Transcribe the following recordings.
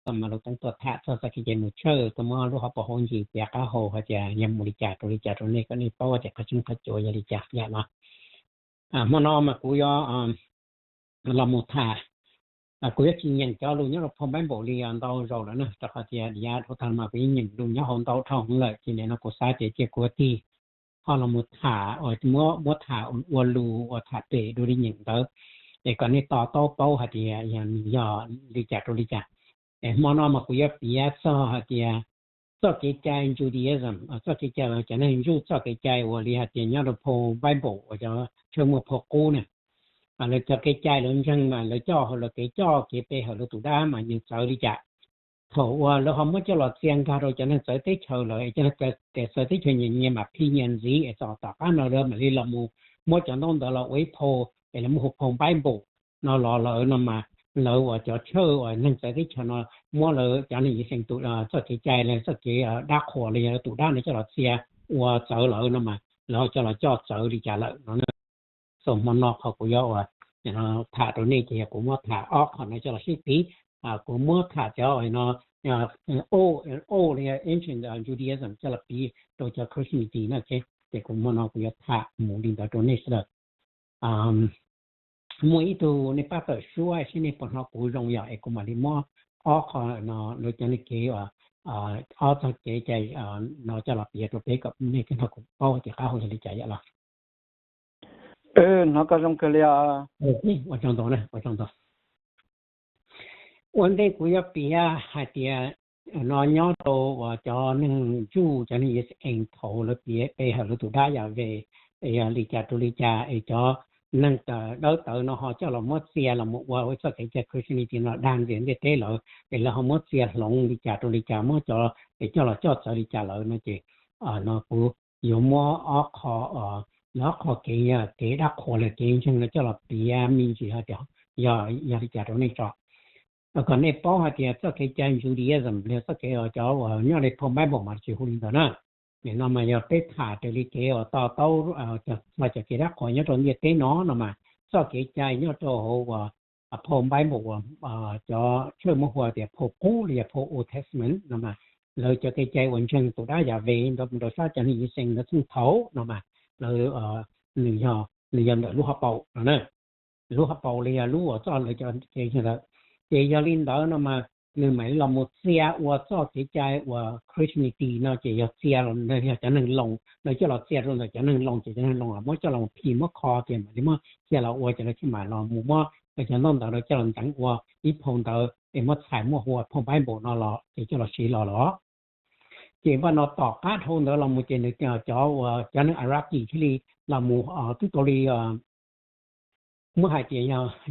Judaism mas lus Teev tuaj tham txog txoj kev cai mus church, tuaj muab lub hauv paus hauv ntsis piav qab hau hais tias yog mus li cas rau li cas rau nej kom nej paub tias qhov tseeb qhov cuav yog li cas yom no. Hmo no mas kuv yuav los mus tham, kuv yuav tsis nyeem cov lus nyob rau phau Bible li ntau zaus lawm na, rau qhov tias yav dhau tas mas kuv yeej nyeem lus nyob hauv ntau dhau heev lawm, ces nim no kuv xav tias cia kuv tig ho los mus tham, muab tham ua lus uas tham pem dua li nyeem ntawd, es kom nej to taub paub hais tias yog li cas rau li cas. Es hmo no mas kuv yuav piav txog hais tias txoj kev cai Judaism, txoj kev cai uas cov neeg Jew txoj kev cai uas li hais tias nyob rau phau Bible uas cov tshawj muaj phau qub na, lawv cov kev cai lawv ntseeg mas lawv coj hauv lawv kev coj kev pe hawm lawv tus dab mas nws txawv li cas. Thaum uas lawv ho muab coj los txia nkag rau cov neeg txawv teb chaws lawm, cov neeg txawv teb chaws nyias nyias mam phij nyias ntxiv es txog tom qab no lawv mam li los mus muab cov ntaub ntawd los ua ib phau es lawv muab hu phau Bible no los lawm no mas lawv uas cov tshawj uas neeg txawv teb chaws no muab lawv cov neeg Yixees tus txoj kev cai los txoj kev dab qhuas los yog lawv tus dab no coj los txia ua txawv lawm no mas lawv ho coj los coj txawv li cas lawm no. Xaus hmo no qhov kuv yuav ua tham rau nej ces yog kuv muab tham ob qho no coj los sib piv. Kuv muab tham cov no, o, o li ancient Judaism coj los piv rau cov Christianity no, ces kuv hmo no kuv yuav tham mus li ntawd rau nej sawv daws. Muaj ib tug nej pab tawm suab seb nej puas hnov kuv zoo yom, es kuv mam li muab ob qho no lawv cov neeg kev, ob txoj kev cai no coj los piav rau peb kom nej thiaj hnov kuv paub tias qab hau yog li cas yom los. Hnov koj zoo kawg li os. Ua tsaug ntau, ua tsaug ntau. Ua ntej kuv yuav piav hais tias no nyob rau uas cov neeg Jew, cov neeg Yixees thaum lawv piav pe hawm lawv tus dab Yahweh es yog li cas rau li cas es cov neeg dawb tawv no ho coj los muab txia los mus ua txoj kev cai Christianity no dag ntxias ntiaj teb lawm es lawv ho muab txia hloov li cas rau li cas, muab cov es coj los coj txawv li cas lawm no ces no kuv yuav muab ob qho, ob qho kev, kev dab qhuas los kev ntseeg no coj los piav me ntsis hais tias yog, yog li cas rau nej tso, kom nej paub hais tias txoj kev cai Judaism los txoj kev cov uas nyob li phau Bible mas tsis hu li ntawd na. Nim no mas yog peb tham raws li kev uas to taub txog cov kev dab qhuas nyob rau ntiaj teb no no mas txoj kev cai nyob rau hauv uas phau Bible uas cov tshawj muab hu tias phau qub los yog phau Old Testament no mas lawv cov kev cai uas ntseeg tus dab Yahweh ntawd mus rau sab cov neeg Yixees ntawd txheej thaum no mas lawv, nws yog, nws yog ntawm lub hauv paus no na. Lub hauv paus los yog lub uas txoj lawv cov kev ntawd. Ces yog li ntawd no mas nws mam li los mus txia ua txoj kev cai uas Christianity no ces yog txia los yog cov neeg Loos, lawv coj los txia rau ntawm cov neeg Loos ces cov neeg Loos los muab coj los phim muab kho ces mam li muab txia los ua ces lawv thiaj mam los mus muab cov ntaub ntawv coj los ntxeev ua ib phau ntawv es muab txhais muab hu ua phau Bible no los ces coj los siv los los. Ces npaj no tom qab dhau ntawd los mus ces nws cov uas cov neeg Araki thiaj li los mus twb tau li muab hais tias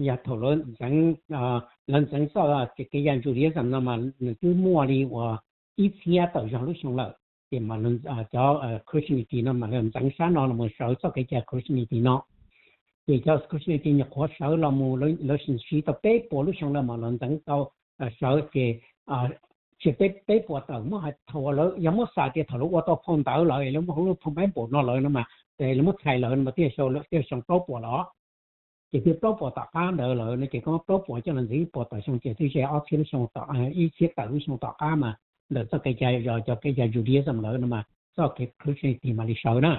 yog thaum lawv ntxeev, lawv ntxeev txoj kev cai Judaism no mas nws twb muaj li uas ib txhiab tawm zog lub xyoo lawm. Ces mas cov Christianity no mas lawv ntxeev sab no los sawv txoj kev cai Christianity no. Ces cov Christianity nyuam qhuav sawv los mus lawv siv tau peb puas lub xyoo lawm mas lawv ntxeev tau sawv ces tsis peb puas tawm, muab hais thaum lawv yog muab xav tias thaum lawv ua tau phau ntawv lawm lawv muab hu lub phau Bible no lawm no mas, lawv muab txhais lawm no mas twb yog xyoo plaub puas los. Ces twb plaub puas tom qab ntawd lawm no ces koj muab plaub puas coj los ntxiv ib puas tom xyoo ces twb ze ob txhiab lub xyoo, ib txhiab tawm lub xyoo tom qab mas ntawm txoj kev cai, cov kev cai Judaism lawm no mas txoj kev Christianity mam li sawv na.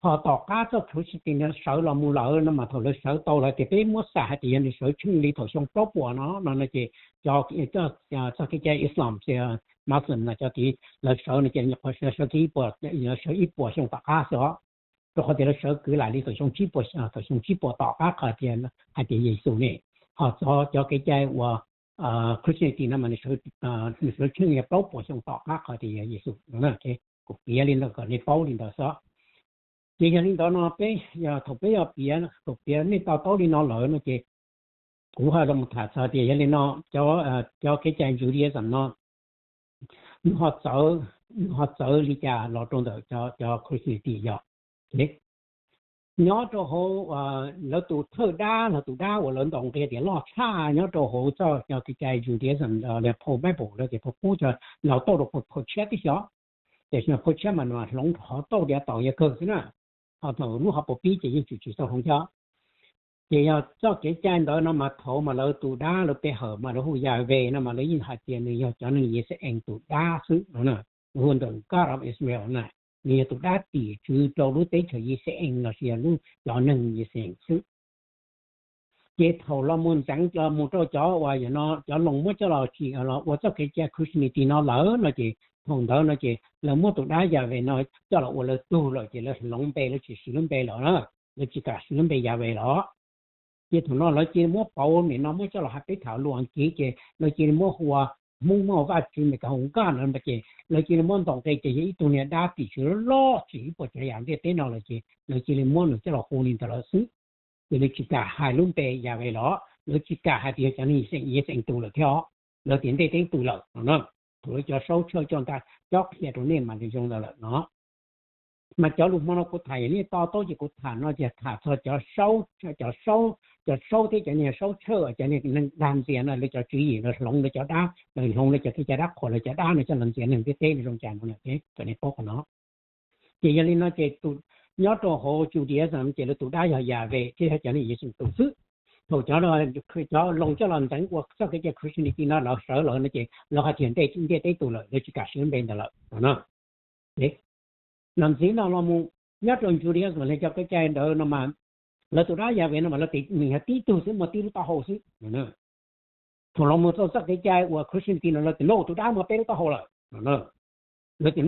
Ho tom qab txoj Christianity no sawv los mus lawm no mas thaum lawv sawv tau lawm tias peb muab xav hais tias yog nws sawv tsheej li thaum xyoo plaub puas no no no ces cov, txoj kev cai Islam, Muslim no cov tid lawv sawv no ces nyuam qhuav sawv kiag ib puas, sawv ib puas xyoo tom qab xwb os. Rau qhov tias lawv sawv kwv lam li thaum xyoo tsib puas, thaum xyoo tsib puas tom qab qhov tias hais tias Yexus ne. Ho txog cov kev cai uas Christianity no mas nws sawv tsheej yog plaub puas xyoo tom qab qhov tias yog Yexus no. Kuv piav li ntawd kom nej paub li ntawd xwb. Ces yog li ntawd no peb, thaum peb yog piav, thaum piav nej to taub li no lawm no ces kuv ho los tham txog tias yog li no, cov kev cai Judaism no nws ho txawv, nws ho txawv li cas los rau ntawm cov Christianity yog. Nyob rau hauv lawv tus thawj dab, lawv tus dab uas lawv ntaus nqi tias loj tshaj nyob rau hauv txoj cov kev cai Judaism, phau Bible lawv tias phau qub, nws ho tauj rau phau tshiab tib si. Tiam sis phau tshiab mas nws hloov hov tauj tiav taus yog kawg xwb na. Ho thaum lub hauv paus pib ces yeej tsis tsis tau hloov thiab. Ces yog txoj kev cai ntawd no mas thaum mas lawv tus dab lawv pe hawm mas lawv hu Yahweh no mas lawv yeej hais tias nws yog cov neeg Yixayees tus dab xwb no. Nws hu ntawm God of Israel na, nws yog tus dab tim tswv rau lub teb chaws Yixayees los sis yog lub cov neeg Yixayees xwb. Ces thaum los mus ntxeev los mus rau cov uas yog no cov Loos muab coj los tsim los ua txoj kev cai Christianity no lawm no ces thaum ntawd no ces lawv muab tus dab Yahweh no coj los ua lawv tug lawm ces lawv hloov npe lawv tsis siv lub npe lawm na, lawv tsis kam siv lub npe Yahweh lawm. Ces thaum no lawv cia li muab pauv nim no muab coj los hais peb tham lus Askiv ces lawv cia li muab hu ua Hmoob muab hu ua Vajtswv Meskas hu nkaj no ces lawv cia li muab ntaus nqe ces yog ib tug niag dab tim tswv loj tsim ib puas tsav yam ntiaj teb no lawm ces lawv cia li muab nws coj los hu li ntawd lawm xwb. Ces lawv tsis kam hais lub npe Yahweh lawm, lawv tsis kam hais tias yog cov neeg Yixayees tus lawm thiab os. Lawv tias ntiaj teb tus lawm no. Thaum lawv cov saub tshawj coj ntaj cob qhia rau nej mas nws zoo ntawd lawm no. Mas cov lus hmo no kuv tham yog nej to taub ces kuv tham no ces tham txog cov saub, cov saub, cov saub thiab cov niag saub tshawj, cov niag neeg dag ntxias no lawv cov tswv yim lawv hloov lawv cov dab, lawv hloov lawv cov kev cai dab qhuas lawv cov dab no coj los ntxias neeg ntiaj teb no zoo cas no na, kom nej paub qhov no. Ces yog li no ces nyob rau hauv Judaism ces lawv tus dab yog Yahweh thiab yog cov neeg Yixayees tus xwb. Thaum cov, cov Loos coj los ntxeev ua txoj kev cai Christianity no lawv sawv lawm no ces lawv hais tias ntiaj teb tus lawm, lawv tsis kam siv lub npe ntawd lawm no. Los ntxiv no los mus nyob rau Judaism los cov kev cai ntawd no mas lawv tus dab Yahweh no mas lawv tias nws yog tib tug xwb muaj tib lub taub hau xwb. Thaum los mus txog txoj kev cai uas Christianity no lawv tias no tus dab muaj peb lub taub hau lawm. Lawv tias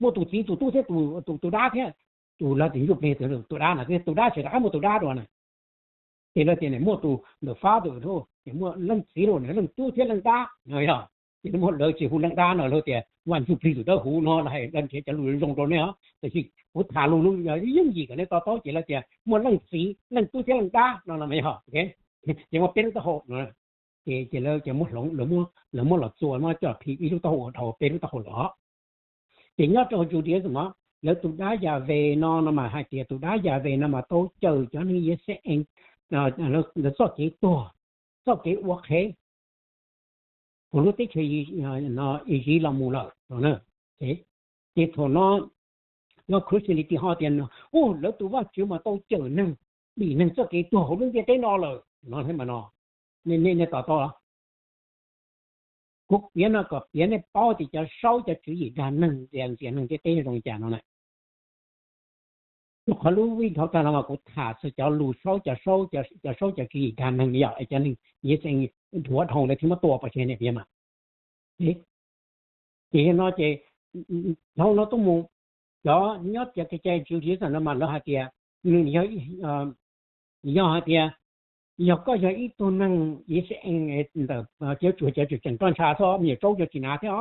muaj tus txiv tus tub thiab tus dab thiab, tus lawv tias ntsuj plig tus dab no thiab tus dab tsis rov qab muaj tus dab dua na. Ces lawv tias muaj tus the father, ces muaj leej txiv los leej tub thiab leej dab no yog. Ces lawv muab lawv tsis hu leej dab no lawv tias Vaj Ntsuj Plig tus dawb huv no los hais lawv nrhiav cov lus zoo rau nej os. Tiam sis kuv tham lus yooj yim kom nej to taub ces lawv tias muaj leej txiv leej tub thiab leej dab no los yog. Ces muaj peb lub taub hau no. Ces ces lawv ces muab hloov, lawv muab los txua muab coj phi ib lub taub hau ua dhau peb lub taub hau los. Ces nyob rau Judaism no lawv tus dab Yahweh no no mas hais tias tus dab Yahweh no mas tau cawm cov neeg Yixayees lawv txoj kev tuag, txoj kev ua qhev hauv lub teb chaws Iziv los mus lawm. Ces thaum no cov Christianity ho tias u lawv tus Vajtswv mas tau cawm neeg, dim neeg txoj kev tuag hauv lub ntiaj teb no lawm no thiab mas no. Nej to taub los? Kuv piav no kom piav nej paub tias cov saub cov tswv yim dag neeg ntxias neeg ntiaj teb zoo li cas no na. Rau qhov lub vij dhau tag no mas kuv tham txog cov lus saub, cov saub, cov saub cov tswv yim dag neeg yom, es cov neeg Yixayees dhuav dhau lawv thiaj muab tua pov tseg ne piav mas. Ces no ces dhau no tuaj mus cov nyob cov kev cai Judaism no mas lawv hais tias nws yog, yog hais tias yog koj yog ib tug neeg Yixayees ntawm cov tswv cov tseem roj ntsha xwb, me nyuam tsaub cov tsis hnav thiab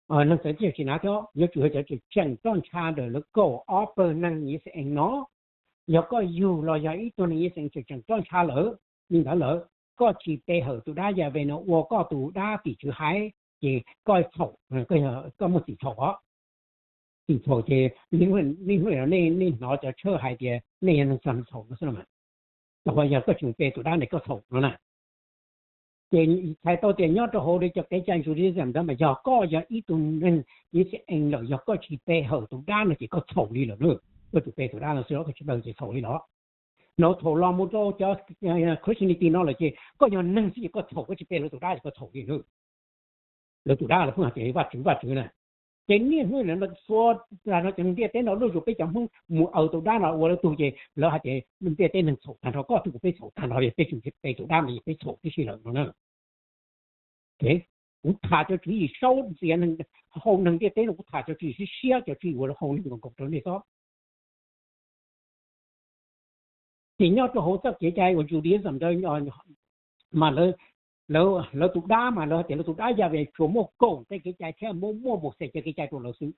os, neeg txawv tsis hnav thiab, yuav tsum yog cov tseem roj ntsha ntawm lawv kaum ob pawg neeg Yixayees no. Yog koj yug los yog ib tug neeg Yixayees tseem roj ntsha lawm li ntawd lawm, koj tsis pe hawm tus dab Yahweh no ua koj tus dab tim tswv haiv, ces koj txhaum, koj muaj txim txhaum os. Txim txhaum ces niaj hnub no nej hnov cov tshawj hais tias nej yog neeg txog txhaum no xwb los mas, tau yog koj tsis pe tus dab ntawd koj txhaum no na. Ces txhais tau tias nyob rau hauv li cov kev cai Judaism ntawd mas yog koj yog ib tug neeg Yixayees lawm, yog koj tsis pe hawm tus dab no ces koj txhaum li lawm na. Koj tsuas pe tus dab no xwb los koj tsis pe hawm ces txhaum li los. No thaum los mus rau cov Christianity no lawm ces koj yog neeg xwb ces koj txhaum, koj tsis pe hawm tus dab ces koj txhaum li na. Lawv tus dab lawv pheej hais tias Vajtswv Vajtswv na. Ces niaj hnub no txhua no cov neeg ntiaj teb no lub zus peb cov Hmoob mus aws tus dab no ua lawv tug ces lawv hais tias ntiaj teb neeg txhaum tag nrho, koj thiab kuv peb txhaum tag nrho, peb tsis pe tus dab no ces peb txhaum tib si lawm no na. Kuv tham cov tswv yim saub ntxias neeg, hau neeg ntiaj teb no kuv tham cov tswv yim siab siab, cov tswv yim uas lawv hau neeg nkaus nkaus rau nej xwb. Ces nyob rau hauv txoj kev cai uas Judaism ntawd mas lawv tus dab mas lawv hais tias lawv tus dab Yahweh tsuas muaj kaum nqe kev cai thiab muaj, muaj Mauxes cov kev cai rau lawv xwb,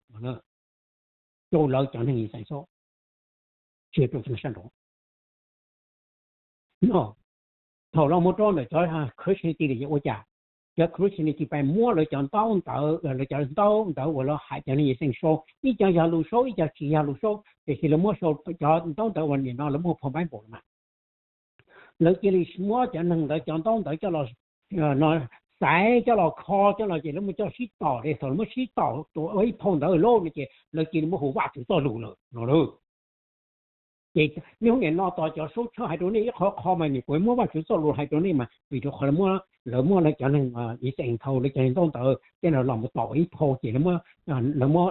rau lawv cov neeg Yixayees xwb, tsis rau cov neeg sab nraud. Thaum los mus rau ntawm cov Christianity lawm ces ua cas cov Christianity pais muab lawv cov ntaub ntawv, lawv cov ntaub ntawv uas lawv hais cov neeg Yixayees sau, ib co yog lus saub ib co tsis yog lus saub, tiam sis lawv muab sau cov ntaub ntawv uas nim no lawv muaj phau Bible los mas lawv cia li muab cov neeg ntawd cov ntaub ntawv coj los, no, xaiv coj los kho coj los ces lawv muab coj sib tom, ces thaum lawv muab sib tom ua ib phau ntawv loj no ces lawv cia li muab hu Vajtswv txoj lus lawm no lauj. Ces niaj hnub nim no tos cov Suav tshawj hais rau nej ib qho qho mas nim kuv muab Vajtswv txoj lus hais rau nej mas vim rau qhov lawv muab, lawv muab lawv cov neeg Yixalayees thaud lawv cov neeg ntaub ntawv tej no los mus tom ib phau ces lawv muab,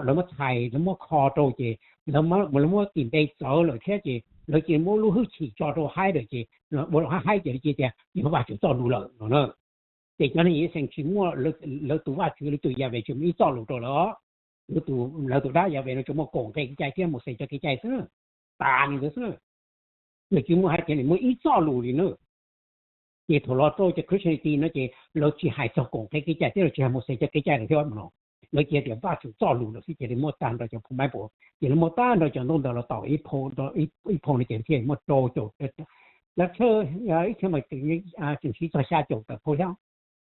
lawv muab txhais, lawv muab kho rau ces lawv muab, lawv muab tis npe txawv lawm thiab ces lawv cia li muab lub hwj chim tso rau haib lawm ces ua rau haib haib ces lawv cia tias yog Vajtswv txoj lus lawm no na. Ces cov neeg Yixalayees tsis muaj lawv tus Vajtswv, lawv tus Yahweh tsis muaj ib txoj lus rau lawv. Lawv tus, lawv tus dab Yahweh no tsuas muaj koom nqe kev cai thiab Mauxes cov kev cai xwb, tas li ntawd xwb. Lawv tsis muaj hais tias nws muaj ib txoj lus li na. Ces thaum los rau cov Christianity no ces lawv tsis hais txog koom nqe kev cai thiab lawv tsis hais Mauxes cov kev cai lawm thiab no. Lawv cia tias Vajtswv txoj lus lawm xwb ces lawv muab tag nrho cov phau Bible, ces lawv muab tag nrho cov ntaub ntawv los tom ib phau, ib phau no ces thiaj muaj rau caum, lawv tshawj ib txhia mas tseem siv txog xya caum tawm phau thiab.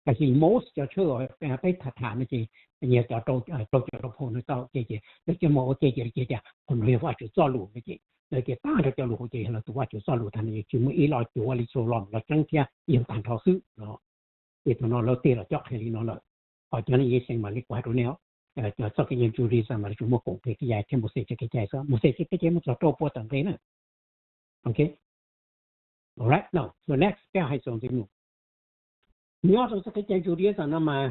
Tab sis most cov tshawj peb tham tham no ces nyias cov rau caum rau phau no tau ces, ces lawv cov mas ua ke ces lawv cia tias qhov no yog Vajtswv txoj lus no ces lawv cia tag nrho cov lus hauv ces yog lawv tus Vajtswv txoj lus tag no tsis muaj ib lo cuav li txhua lo los tseeb thiab yog tag nrho xwb no. Ces thaum no lawv tig los cob qhia li no lawm. Ho cov neeg Yixalayees mas li kuv hais rau nej, cov txoj kev cai Judaism mas lawv tsuas muaj koom nqe kev cai thiab Mauxes cov kev cai xwb, Mauxes cov kev cai muaj txog rau pua tawm nqe na. Ok, alright, no, so next peb hais txog ntxiv mus. Nyob rau txoj kev cai Judaism no mas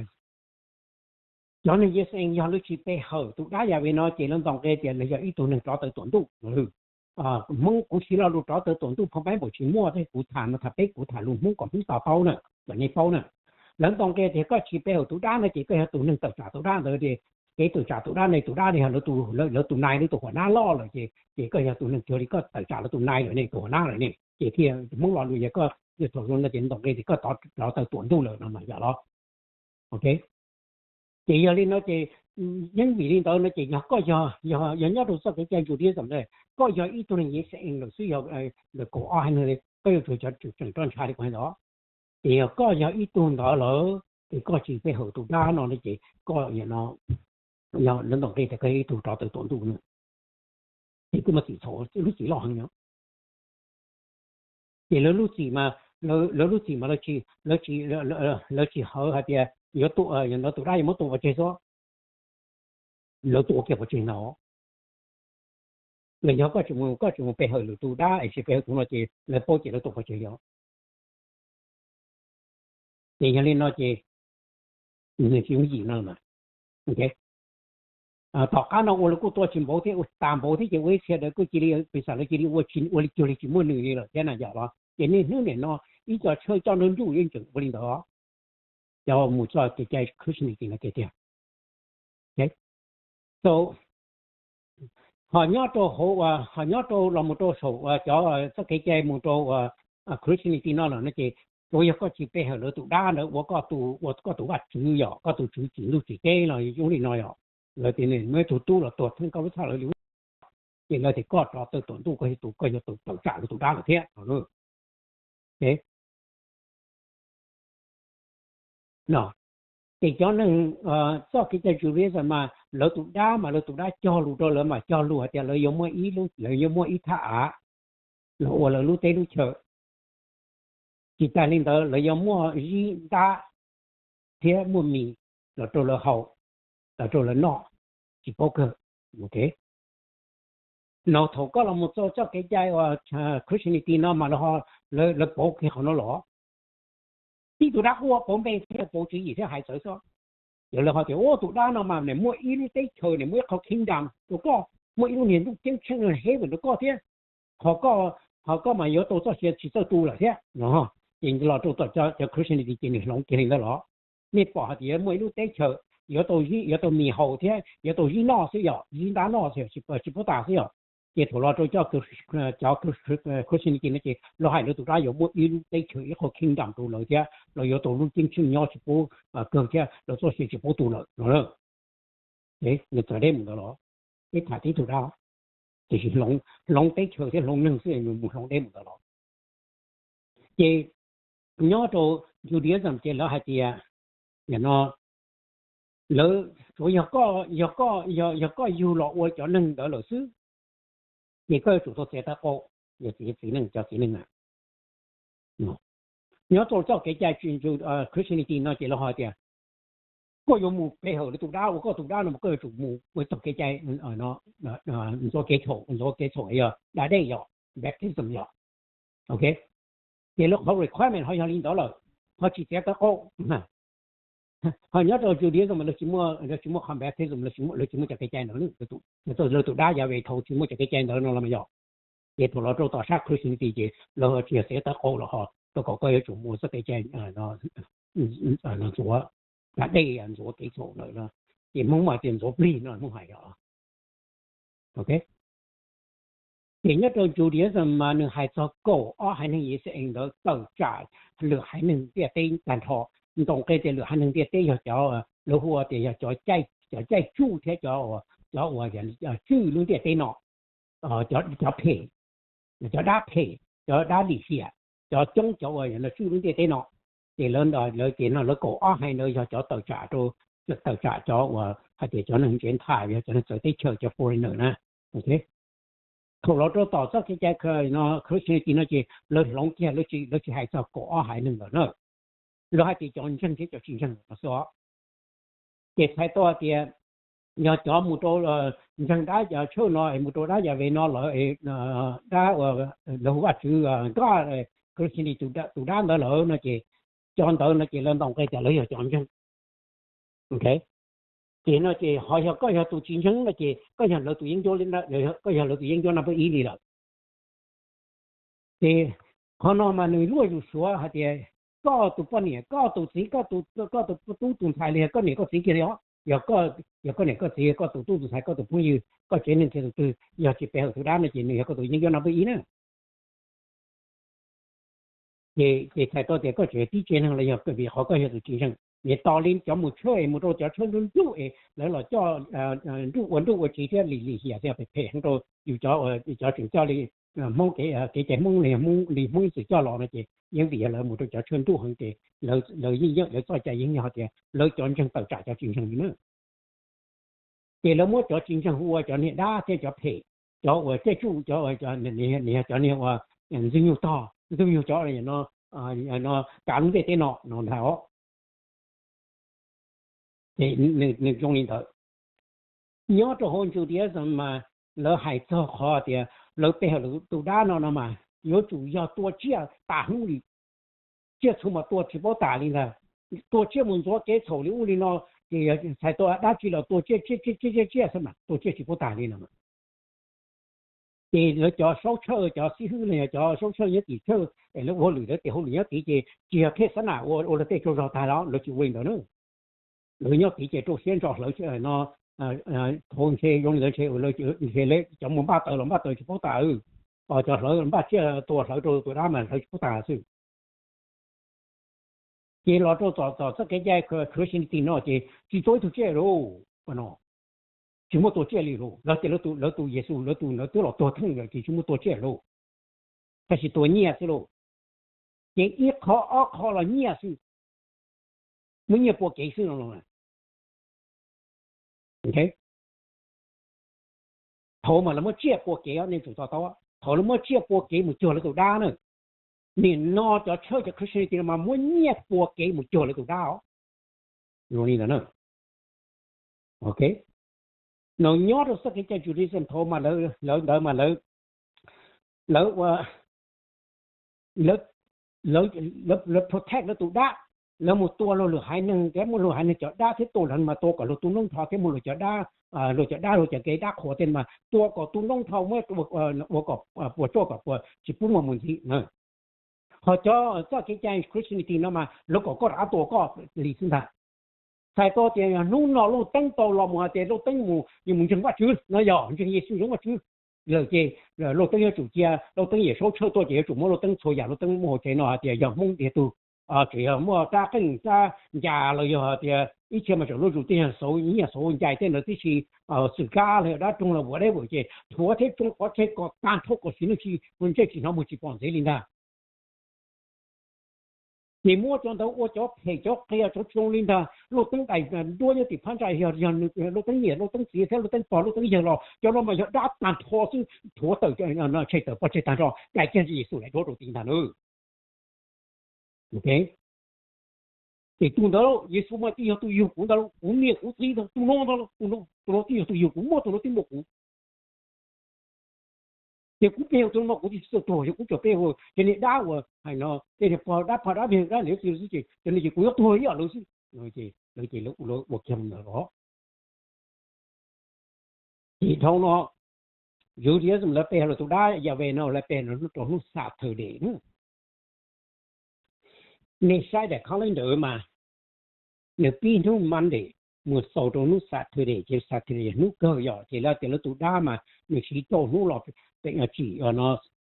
cov neeg Yixalayees yog lawv tsis pe hawm tus dab Yahweh no ces lawv ntaus nqe tias lawv yog ib tug neeg rov tawm tuam ntuj. Hmoob kuv siv lo lus rov tawm tuam ntuj phau Bible tsis muaj, tab sis kuv tham no tham peb, kuv tham lus Hmoob kom Hmoob to taub na, kom nej paub na. Lawv ntaus nqe tias koj tsis pe hawm tus dab no ces koj yog tus neeg tawm tsam tus dab ntawd, kev tawm tsam tus dab ne, tus dab ne yog lawv tus nai, lawv tus huam nab loj lawm ces, ces koj yog tus neeg cuag li koj tawm tsam lawv tus nai lawm ne, tus huam nab lawm ne, ces thiaj Hmoob lo lus yog koj, thaum no ces ntaus nqe tias koj rov tawm tuam ntuj lawm no mas yog los. Ok, ces yog li no ces yeej vim li ntawd no ces yog koj yog, yog nyob rau txoj kev cai Judaism, koj yog ib tug neeg Yixalayees lawm xwb, yog lawv kaum ob haiv neeg, koj yuav tsum cov tseem roj ntsha li kuv hais ntawd. Ces yog koj yog ib tug ntawd lawm ces koj tsis pe hawm tus dab no no ces koj, lawv ntaus nqe tias koj yog ib tug rov tawm tuam ntuj no, ces koj muaj txim txhaum, lub txim loj heev no. Ces lawv lub txim mas, lawv lub txim mas lawv tsis, lawv tsis hawv hais tias yuav tua, tus dab yuav muab tua pov tseg xwb, lawv tua kiag pov tseg ntag. Los yog koj tseem mus, koj tseem mus pe hawm lwm tus dab es tsis pe hawm tus no ces lawv paub ces lawv tua pov tseg yog. Ces yog li no ces nws tsis yooj yim no mas. Tom qab no ua lawv kuj tua tsis npaum thiab, ua tas npaum thiab ces ua ib txhia ntawd kuj cia li, piv xam lawv cia li ua tsis, ua li cuag li tsis muaj nws li lawm thiab na yom los. Ces niaj hnub nim no ib co tshawj coj nruj nruj yeej tseem ua li ntawd, cov mus txoj kev cai Christianity no tiag tiag. So ho nyob rau hauv, ho nyob rau los mus rau saum cov txoj kev cai mus rau Christianity no lawm no ces tsuas yog koj tsis pe hawm lawv tus dab ntawd ua koj tus, ua koj tus vaj tswv yom, koj tus tswv tsim ntuj tsim teb los zoo li no yom, lawv tias nws muaj ib tug tub los tuag theej koj lub txhab lawv li, ces lawv tias koj rov tawm tuam ntuj, koj yog tus, koj yog tus tawm tsam lawv tus dab lawm thiab. No ces cov neeg txoj kev cai Judaism mas lawv tus dab mas lawv tus dab cog lus rau lawv mas cog lus hais tias lawv yuav muaj ib lub, lawv yuav muaj ib thaj av los ua lawv lub teb lub chaw. Tsis tas li ntawd lawv yuav muaj zib ntab thiab muaj mis los rau lawv haus, los rau lawv noj, tsis paub kawg. No thaum koj los mus txog txoj kev cai uas Christianity no mas lawv pauv kiag qhov no los. Tib tug dab quaj pauv npe thiab pauv tswv yim thiab hais txawv xwb. Ces lawv ho tias ua tus dab no mas nws muaj ib lub teb chaws, nws muaj ib qhov kingdom rau koj, muaj ib lub niag ntuj ceeb tsheej heaven rau koj thiab. Ho koj, ho koj mas yuav tau txoj sia tsis txawj tu lawm thiab no. Ces los rau tom cov Christianity ces nws hloov kiag li ntawd los. Nej pom hais tias yuav muaj ib lub teb chaws yuav tau, yuav tau mis haus thiab yuav tau zib noj xwb yom, zib ntab noj xwb, tsis paub tas xwb yom. Ces thaum los rau cov Christianity no ces lawv hais lawv tus dab yuav muaj ib lub teb chaws, ib qhov kingdom rau lawv thiab lawv yuav tau lub ceeb tsheej nyob tsis paub kawg thiab lawv txoj sia tsis paub tu lawm no. Nws txawv deb mus ntawd los, peb tham tib tug dab, tiam sis hloov teb chaws thiab hloov neeg xwb, nws mus hloov deb mus ntawd los. Ces nyob rau Judaism ces lawv hais tias, no, lawv tsuas yog koj, yog koj, yog koj yug los ua cov neeg ntawd lawm xwb, ces koj yuav tsum tau txiav tawb qaum, yog txiv, txiv neej, cov txiv neej na. Nyob rau txoj kev cai Christianity no ces lawv hais tias koj yuav mus pe hawm lawv tus dab, ua koj tus dab no mas koj yuav tsum mus ua txoj kev cai ntxuav kev txhaum, ntxuav kev txhaum yog da dej yom. baptism yog. Ok, ces lawv qhov requirement ho yog li ntawd lawm, ho tsis txiav tawv qaum. Ho nyob rau Judaism mas lawv tsis muaj, lawv tsis muaj qhov baptism, lawv tsis muaj, lawv tsis muaj cov kev cai ntawd, lawv tus dab Yahweh thaum tsis muaj cov kev cai ntawd no los mas yog. Ces thaum los rau tom sab Christianity ces lawv tsis yog txiav tawv qaum los ho rau kom koj yuav tsum muaj txoj kev cai ntxuav dej, ntxuav kev txhaum lawm. Ces Hmoob mas tias ntxuav plig no Hmoob hais yog. Ok, ces nyob rau Judaism mas nws hais txog kaum ob haiv neeg Yixalayees ntawd tawm tsam lwm haiv neeg ntiaj teb tag nrho. Ntaus nqe tias lwm haiv neeg ntiaj teb yog cov lawv hu ua tias yog cov caij tsuj thiab cov uas tswj lub ntiaj teb no, cov phem, cov dab phem, cov dab lim hiam, cov coob cov uas tswj lub ntiaj teb no. Ces lawv, lawv ces no lawv kaum ob haiv ntawd yog cov tawm tsam rau, tawm tsam cov uas hais tias cov neeg Gentile, yog cov neeg txawv teb chaws, cov foreigner na. Thaum los rau tom txoj kev cai Christianity no ces lawv hloov kiag, lawv tsis hais txog kaum ob haiv neeg lawm na. Lawv hais tias cov ntseeg thiab cov tsis ntseeg no xwb os. Ces txhais tau tias yog cov mus rau ntseeg dab Yahweh no es mus rau dab Yahweh no lawm, dab uas lawv hu Vajtswv, Christianity tus dab ntawd lawm no ces cov ntawd no ces lawv ntaus nqe tias lawv yog cov ntseeg. Ces no ces ho yog koj yog tus tsis ntseeg no ces koj yog lawv tus yeeb ncuab, koj yog lawv tus yeeb ncuab nab peb ib li lawm. Ces qhov no mas nws luaj yus suav hais tias koj tus poj niam, koj tus txiv, koj tus tub tus ntxhais los yog koj niam koj txiv kiag li os, yog, yog koj niam koj txiv, koj tus tub tus ntxhais, koj tus phooj ywg, koj tsev neeg kiag tus twg yog tsis pe hawm tus dab no ces nws yog koj tus yeeb ncuab nab peb ib na. Ces txhais tau tias koj tseem tib tsev neeg los yog vim qhov koj yog tus tsis ntseeg. Niam tos li cov mus tshawj es mus rau cov tshawj nruj nruj es lawv los coj nruj ua nruj ua tsiv thiab lim lim hiam thiab phem phem heev rau yus cov, cov tseem coj li Hmoob kev cai Hmoob li Hmoob ib txwm coj los no ces yeej vim yog lawv mus rau cov tshawj nruj heev ces lawv yeej, lawv txoj cai yeej yog tias lawv cov ntseeg tawm tsam cov tsis ntseeg li na. Ces lawv muab cov tsis ntseeg hu ua cov niag dab thiab cov phem, cov uas caij tsuj, cov, cov niag uas ntxwg nyug tog ntxwg nyug cov no, no kav lub ntiaj teb no no ntag os. Ces nws zoo li ntawd. Nyob rau hauv Judaism mas lawv hais txog qhov tias lawv pe hawm tus dab no no mas yuav tsum yog tua tsiaj tas hnub li. Tsiaj txhu mas tua tsis paub tas li ntag. Tua tsiaj mus ntxuav kev txhaum li ub li no, ces txhais tau dab tsi los tua tsiaj tsiaj tsiaj tsiaj xwb mas tua tsiaj tsis paub tas li no. Ces lawv cov saub tshawj, cov xib hwb los yog cov saub tshawj nyob tim tshawj es lawv ua hauj lwm, lawv tes hauj lwm nyob tid ces tsis yog khej xab nam ua ua lawv tej tsaug zog tag los lawv tsis ua li ntawd na. Lawv nyob tid ces rau siab ntso hlawv no, thaum ntshe zoo li ntawd ntshe, ntshe cov mus npaj taws los npaj taws tsis paub tas, cov hlawv npaj tsiaj tua hlawv rau tus dab mas hlawv tsis paub tas xwb. Ces los rau tom txoj kev cai Christianity no ces tsis tua ib tug tsiaj lauj no, tsis muaj tua tsiaj li lauj. Lawv tias lawv tus Yexus lawv tus ntawd twb los tuag theej lawm ces tsis muaj tua tsiaj lauj, tab sis tua nyiaj xwb lauj. Ces ib qho ob qho los nyiaj xwb, muab nyiaj pua kev xwb no. Thaum mas lawv muab tsiaj pua kev, nej tsum to taub, thaum lawv muab tsiaj pua kev mus cuag lawv tus dab na. Nim no cov tshawj cov Christianity no mas muab nyiaj pua kev mus cuag lawv tus dab os. Zoo li ntawd na. Ok, no nyob rau txoj kev cai Judaism thaum mas lawv ntawd mas lawv, lawv ua, lawv protect lawv tus dab. Lawv mus tua luag lwm haiv neeg thiab muab luag haiv neeg cov dab thiab tua lawv mas tua kom luag tu noob nrho thiab muab luag cov dab, luag cov dab luag cov kev dab qhuas tej mas tua kom tu noob nrho, muab ua kom puas tsuaj kom puas tsis pub muaj mus ntxiv. Ho cov txoj kev cai Christianity no mas lawv kom koj rov qab tua koj li xwb ntag. Txhais tau tias yog hnub no Lauj Teeb tau los mus hais tias Lauj Teeb mus, yus mus ntseeg Vajtswv no, yog ntseeg Yexus zoo Vajtswv lawm ces Lauj Teeb yuav tsum cia, Lauj Teeb yawm saub tshawj tuaj ces yuav tsum muab Lauj Teeb txhua yam Lauj Teeb muaj hauv tsev no hais tias yog Hmoob tiag tug, tseem yog muaj rab qeej rab ncas los yog hais tias ib txhia mas tseem luaj zus tej yog xauv nyiaj xauv ncais tej ntawd tib si, xwm kab los yog dab roog los whatever ces rhuav thiab tsoo pov tseg kom tag nrho kom sim neej tsis, ntsej tsis hnov muag tsis pom ntxiv li ntag. Ces muab cov ntawd ua cov phem cov qias cov tsis zoo li ntag. Lauj Teeb daim duab nyob tim phab ntsa yog, yog Lauj Teeb niam Lauj Teeb txiv thiab Lauj Teeb pog Lauj Teeb yawg los cov no mas yog dab tag nrho xwb, rhuav tawm, tshem tawm pov tseg tag nrho, cais kiag Yexus daim duab rau tim ntag na. Ces tus ntawd Yexus mas twb yog tus yug kuv ntag lauj, kuv niam kuv txiv ntag, tus no ntag lauj, tus no twb yog tus yug kuv, muaj tus no twb muaj kuv. Ces kuv pe hawm tus no mas kuv tsis txawj tuag, yog kuv tsuas pe hawm cov niag dab uas hais no, tej niag pog dab, pog dab, pog dab ntawd xwb ces cov no ces kuv yuav tuag ib yam lawv xwb. No ces lawv ces lawv ua kiag mus ntawd los. Ces dhau no, Judaism lawv pe hawm lawv tus dab Yahweh no lawv pe hawm rau hnub Saturday na. Nej saib daim calendar mas nws pib hnub Monday mus xaus rau hnub Saturday, ces Saturday yog hnub kawg yom, ces lawv tias lawv tus dab mas nws siv rau hnub los tsim no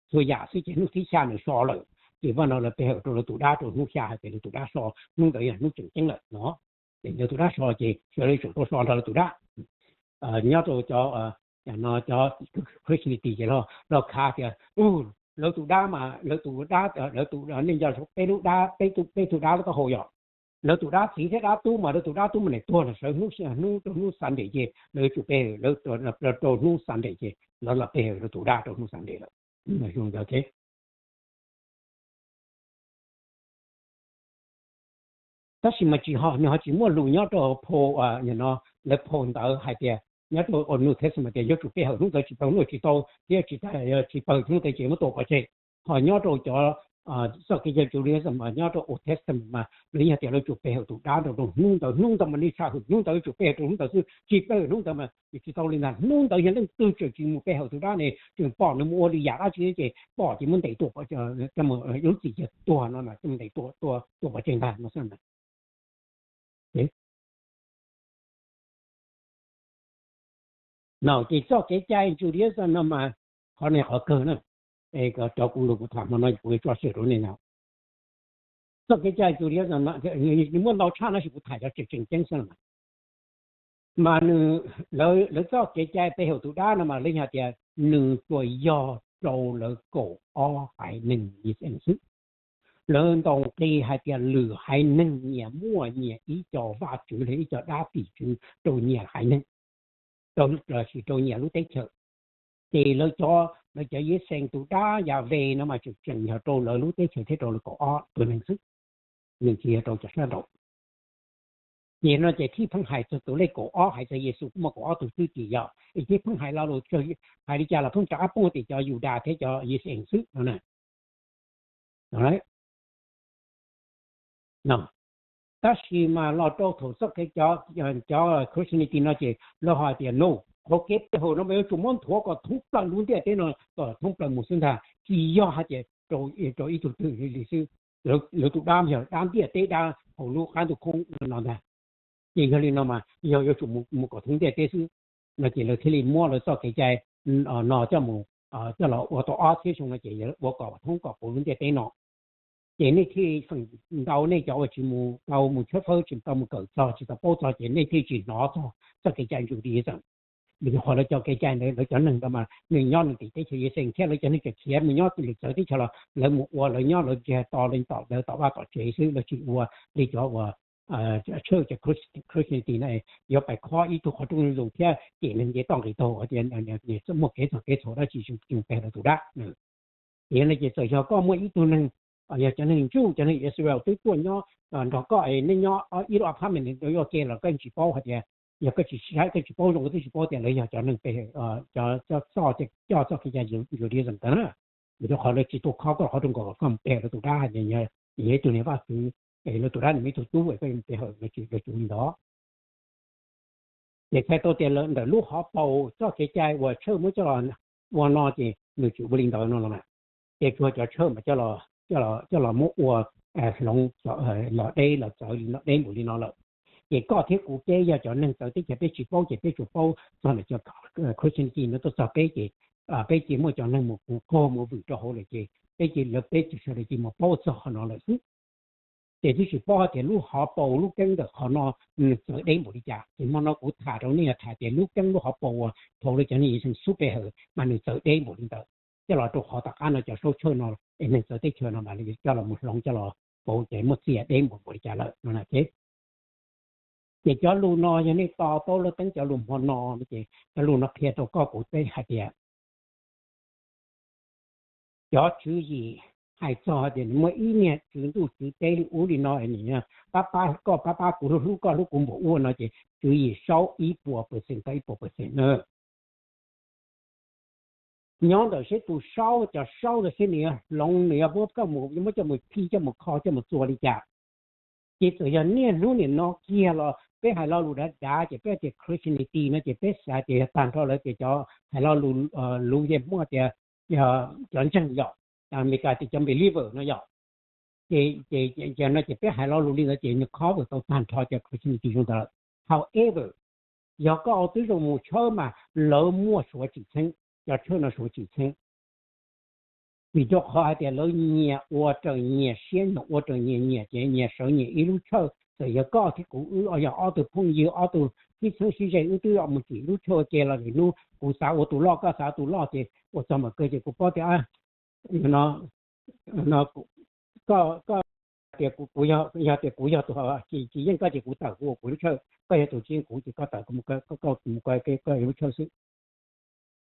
txhua yam xwb ces hnub thib xya nws so lawm. Ces vaj no lawv pe hawm rau lawv tus dab rau hnub xya hais tias lawv tus dab so, hnub ntawd yog hnub tseem ceeb lawm no. Ces lawv tus dab so ces sawv daws tsum tau so nrog lawv tus dab. Nyob rau cov, cov Christianity ces los khav tias lawv tus dab mas lawv tus dab, lawv tus, nej nco peb lub dab, peb tug dab lub taub hau yom. Lawv tus dab txiv thiab dab tub mas lawv tus dab tub mas nws tuag los sawv hnub, hnub rau hnub Sunday ces lawv tsum pe hawm, lawv rau hnub Sunday ces lawv los pe hawm lawv tus dab rau hnub Sunday lawm. Zoo ntawd thiab. Tab sis mas tsis ho, nws ho tsis muaj lus nyob rau phau, no, lawv phau ntawv hais tias nyob rau New Testament tias yuav tsum pe hawm hnub ntawd, tsis pe hawm hnub tsis tau thiab, tsis, tsis pe hawm hnub ntawd ces muab tua pov tseg. Ho nyob rau cov txoj kev cai Judaism mas nyob rau Old Testament mas lawv yog tias lawv tsum pe hawm tus dab rau hnub ntawd, hnub ntawd mas nej tshaj hwm hnub ntawd yuav tsum pe hawm rau hnub ntawd xwb, tsis pe hawm hnub ntawd mas tsis tau li ntag. Hnub ntawd yog leej twg tseem tsis mus pe hawm tus dab ne, tseem pom nws mus ua li yam dab tsi ces pom ces muab ntes tua, lub txim ces tuag no mas ntes tua, tua pov tseg ntag no xwb. No ces txoj kev cai Judaism no mas qhov no qhov kawg na. Cov kuv lus kuv tham hmo no kuv tso siab rau nej no. Txoj kev cai Judaism no muaj ntau tshaj no sis kuv tham cov tseem tseem ceeb xwb no. Mas nws, lawv txoj kev cai pe hawm tus dab no mas lawv yog tias nws tsuas yog rau lawv kaum ob haiv neeg Yixalayees xwb. Lawv ntaus nqi hais tias lwm haiv neeg nyias muaj nyias ib co vaj tswv los ib co dab tim tswv rau nyias haiv neeg, rau, lossis rau nyias lub teb chaws. Ces lawv cov, lawv cov Yixalayees tus dab Yahweh no mas tseem tseem yog rau lawv lub teb chaws thiab rau lawv kaum ob tus neeg xwb, nws tsis yog rau cov sab nraud. Ces no ces thiaj pheej hais txog tus lej kaum ob, hais txog Yexus kuj muaj kaum ob tug xwb ces yog, es thiaj pheej hais lo lus, hais li cas los pheej rov qab poob tias cov Yudas thiab cov Yixalayees xwb no na. Tab sis mas los rau thaum txoj kev cov, cov Christianity no ces lawv ho tias no, qhov kev pe hawm no mas yuav tsum muab nthuav kom thoob plaws lub ntiaj teb no, kom thoob plaws mus xwb ntag, tsis yog hais tias rau ib tug twg li xwb. Lawv tus dab yog dab ntiaj teb, dab hauv lub qab ntuj khoob no ntag. Ces yog li no mas yog yuav tsum mus kom thoob ntiaj teb xwb no ces lawv thiaj li muab lawv txoj kev cai no coj mus, coj los ua tau ob txhiab xyoo no ces ua kom thoob kom puv lub ntiaj teb no. Ces nej thiaj, feem ntau nej cov uas tsis mus tau mus tshawb fawb, tsis tau mus kawm txog, tsis tau paub txog ces nej thiaj tsis hnov txog txoj kev cai Judaism. Vim rau qhov lawv cov kev cai ntawd lawv cov neeg ntawd mas nws nyob nws tim teb chaws Yixalayees thiab lawv cov neeg tseem khiav mus nyob lwm txawv teb chaws los lawv mus ua lawv nyob lawv ntsiag to, lawv tom, lawv tom vaj tom tsev xwb, lawv tsis ua li cov uas tshawj cov Christianity no yuav pais khob ib tug qhov rooj zus thiab cem neeg nce toj nqis taug tias muaj kev txog kev txhaum dab tsi tsis mus pe lawv tus dab. Ces yog no ces txawm yog koj muaj ib tug neeg, yog cov neeg Jew, cov neeg Israel twb tuaj nyob nrog koj, nej nyob ib lub apartment yuav ke los koj yeej tsis paub hais tias, yog koj tsis saib koj tsis paub zoo koj twb tsis paub tias lawv yog cov neeg pe, cov coj txoj kev cai Judaism ntawd na. Vim rau qhov lawv tsis tuaj khob koj qhov rooj kom koj mus pe lawv tus dab hais tias yog ib tug niag vaj tswv, es lawv tus dab nws muaj ib tug tub es koj yuav mus pe hawm, lawv tsis ua li ntawd. Ces txhais tau tias ntawm lub hauv paus txoj kev cai uas tshawj muab coj los ua no ces nws tsis ua li ntawd no los mas, ces tsuas cov tshawj mas coj los muab ua hloov los deb los txawv los deb npaum li no lawm. Ces koj thiab kuv peb yog cov neeg txawv teb chaws peb tsis paub ces peb tsuas paub txog ntawm cov Christianity no tuaj txog peb ces peb cia muaj cov neeg mus qaug mus vwm rau hauv lawm ces peb cia lawv peb tsis sawv daws cia mus paub txog qhov no lawm xwb. Ces twb tsis paub hais tias lub hauv paus lub keeb ntawm qhov no nws txawv deb npaum li cas. Ces hmo no kuv tham rau nej yog tham tias lub keeb lub hauv paus uas thaum lawv cov neeg Yixalayees xub pe hawm mas nws txawv deb npaum li ntawd, coj los rau qhov tom qab no cov saub tshawj no es neeg txawv teb chaws no mas coj los mus hloov coj los pauv ces muaj txiaj deb npaum npaum li cas lawm no na. Ces cov lus no yog nej to taub lub teeb cov lus hmo no ces cov lus no qhia rau koj kuv teb hais tias cov tswv yim hais txog tias nws muaj ib niag tswv ntuj tswv teb li ub li no, nws pab pab koj pab pab kuv, hlub hlub koj hlub kuv npaum ub no ces tswv yim saub ib puas percent tau ib puas percent na. nyob ntawm seb tus saub, cov saub ntawd seb nws yuav hloov, nws yuav muab koj mus, yuav muab coj mus phij, coj mus kho, coj mus txua li cas. Ces txawm yog niaj hnub nim no kiag los peb hais lo lus dav dav ces peb tias Christianity no ces peb xav tias yog tag nrho lawv tias cov hais lo lus, lus yeej muaj tias cov ntseeg yom, Amelikas tias cov believer no yom. Ces, ces no ces peb hais lo lus li ntawd ces nws cover tau tag nrho cov Christianity zoo ntawd lawm. However, yog koj ua tib zoo mus tshawb mas lawv muaj suav tsim txheeb, cov tshawj no suav tsim txheeb. Vim rau qhov hais tias lawv nyias ua raws nyias siab, nyias ua raws nyias nyiam ces nyias sawv nyias ib lub tshawj. Txawm yog koj thiab kuv wb yog ob tug phooj ywg, ob tug sib txheeb sib ze, wb twb mus tsim lub tshawj ua ke los lwm hnub kuv xav ua tus loj, koj xav ua tus loj ces ua txog mas kawg ces kuv paub tias no, koj tias kuv, yog tias kuv yog tus tsis yeej koj ces kuv tawm kuv ua kuv lub tshawj, koj yog tus tsis yeej kuv ces koj tawm kuv mus, koj mus ua koj lub tshawj xwb.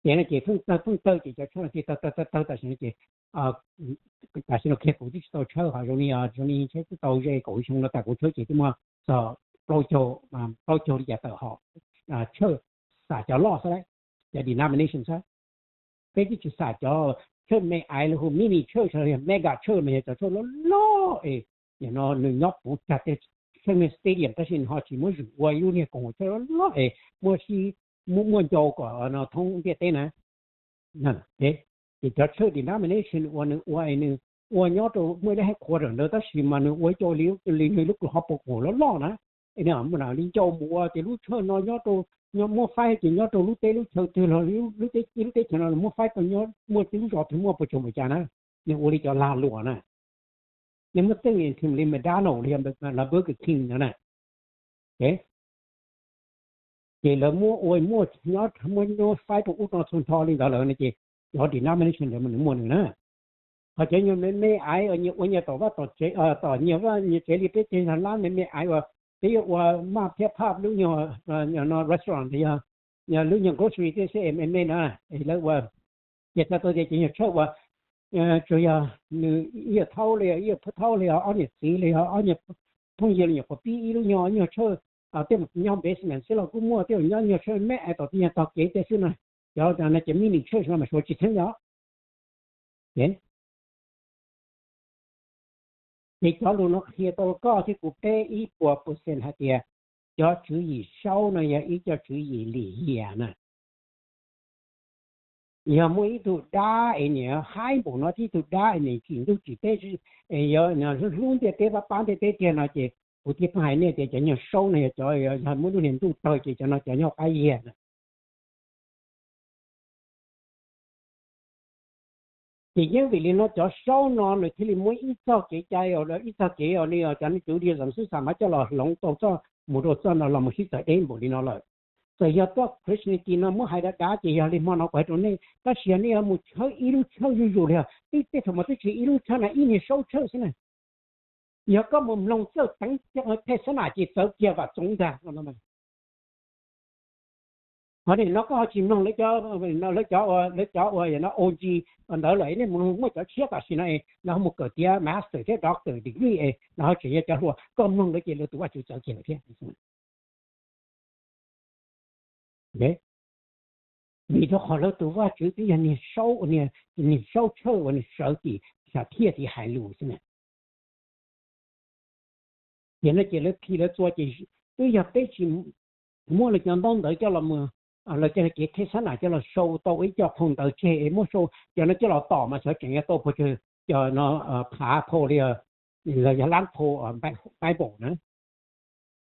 Ces no ces pheej tawg pheej tawg ces cov tshawj no thiaj tawg tawg tawg tawg tam sim no ces tam sim no kiag kuv twb tsis tau tshawb, ho zoo li, zoo li tshawb twb tau ze kaum xyoo no tas kuv tshawb ces twb muaj txog plaub caug, plaub caug li cas tawm hom tshawj, xam cov loj xwb lauj, cov denomination xwb. Peb twb tsis xam cov church me aiv los hu mini church, mega church mas yog cov church loj loj es no nws nyob puv tag tej church me stadium tab sis nws ho tsis muab zwm ua ib lub niag koom haum church loj loj es muaj, muaj ncau kom thoob ntiaj teb na. Ces cov church denomination uas nws ua es nws ua nyob rau muaj ib lub headquarter ntawd tab sis mas nws ua ib co li, li nws lub kws ho pos kuam loj loj na. Es nws muaj li ncau mus ua ces lub church no nyob rau, muab faib ces nyob rau lub teb lub chaw twg los lub teb, ib lub teb chaws no muab faib tau nyob muaj tib lub zos twg muaj puas tsaug npaum cas na. Nws ua li cov lag luam na. Nej muab teej li McDonald los Burger King no na. Ces lawv muab ua, muab nyob, muab nyob faib rau ub no txhua nrho li ntawd lawm no ces cov denomination ntawd mas nws muaj nws na. Ho cov nyuag me me aiv uas nyias ua nyias tom vaj tom tsev, tom nyias vaj nyias tsev li peb ceg lab me me aiv uas peb yuav ua maj thiab phaj lub nyuag restaurant, lub nyuag grocery thiab xwb me me na, lawv ua ces txhais tau tias cov nyuag church uas tsuas yog nws ib yam thaub li, ib yam phab thaub li, ob niam txiv li, ob niag phooj ywg li nyuam qhuav pib ib lub nyuag, nyuag church tej mus nyob basement xwb los kuj muaj, tej mus nyob nyuag church me me aiv tom tej nyuag tog kev tej xwb na. Cov no ces mini church no mas suav tsis txheeb yom. Ces cov lus no qhia tau koj thiab kuv peb ib puas percent hais tias cov tswv yim saub no yog ib co tswv yim lim hiam na. Yog muaj ib tug dab es nws haib npaum no thiab ib tug dab es nws tsim ntuj tsim teb, es yog hlub ntiaj teb pab pab ntiaj teb tiag no ces kuv thiaj pheej hais nej tias cov nyuag saub no yog cov, yog muaj lub niag ntuj tawg ces cov no cov nyob qab yiag na. Ces yeej vim li no cov saub no nws thiaj li muab ib txoj kev cai, ib txoj kev os li os cov neeg Judaism xwb xa mas coj los hloov tau txoj mus rau txoj no los mus sib txawv deb npaum li no lawm. Txawm yog tuaj Christianity no muab hais dav dav ces yog li hmo no kuv hais rau nej, tab sis yog nej yuav mus tshawb ib lub tshawj zuj zus li os, twb tej thaum mas twb tsis ib lub tshawj na, ib niag saub tshawj xwb na. Yog koj mus mloog txawj teev tej xab nam ces txawv kiag vam txoov ntag no. Ho nim no koj ho tsis mloog lawv cov, lawv cov uas no O G ntawd lawm, nej mus muaj cov tshiab tam sim no es lawv ho mus kawm tiav master thiab doctor degree es lawv ho tseem yog cov hluas, koj mloog lawv ces lawv tus Vajtswv txawv kiag lawm thiab. Vim rau qhov lawv tus Vajtswv twb yog niag saub, niag saub tshawj uas nws sawv tim sam thiaj tim hais lus xwb na. Ces no ces lawv phim lawv txua ces twb yog peb tsis muab lawv cov ntaub ntawv coj los, lawv cov kev thej xab nam coj los sau tau ib co phau ntawv tseg es muab sau cov no coj los tom mas xyov tseem yuav tau puas tsawg cov no phav phau li, los yog lab phau Bible na.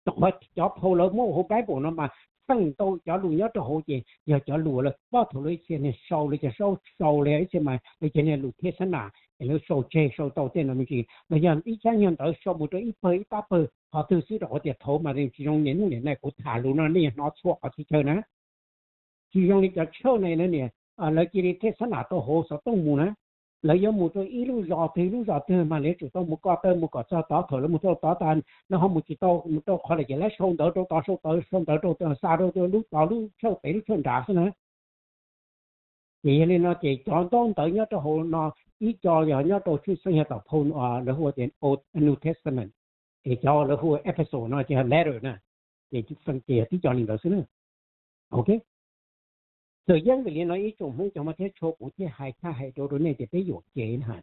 Rau qhov cov phau lawv muab ua hauv Bible no mas feem ntau cov lus nyob rau hauv ces yog cov lus lawv pab thaum lawv ib txhia niag sau, lawv cov saub sau li ib txhia mas lawv cov niag lus thej xab nam es lawv sau tseg sau tau tej no me ntsis los yog ib tsab nyuag ntawv sau mus rau ib pawg ib pab pawg qhov twg xwb, rau qhov tias thaum mas tsis zoo niaj hnub niam no kuv tham lus no nej hnov txhua qhov txhia chaw na. Tsis zoo li cov tshawj na, lawv cia li thej xab nam tau hauv xov tooj mus na. Lawv yuav mus rau ib lub zos twg lub zos twg mas lawv tsum tau mus ko taw mus kom txog tod, thaum lawv mus txog tod tas lawv ho mus tsis tau mus rau qhov lawm ces lawv sau ntawv rau tod, sau ntawv, sau ntawv rau xa rau lub tod lub tshawj pem lub tshawj nrad xwb na. Ces yog li no ces cov ntaub ntawv nyob rau hauv no ib co yog nyob rau tshwj xeeb yog tom phau lawv hu ua tias New Testament, es cov lawv hu ua epistle no ces yog letter na, ces feem ces yog tib co li ntawd xwb na. Ok. Txawm yeej vim li no ib tsoom Hmoob cov muaj thiab tshua kuv thiaj hais tag hais rau rau nej tias peb yuam kev na.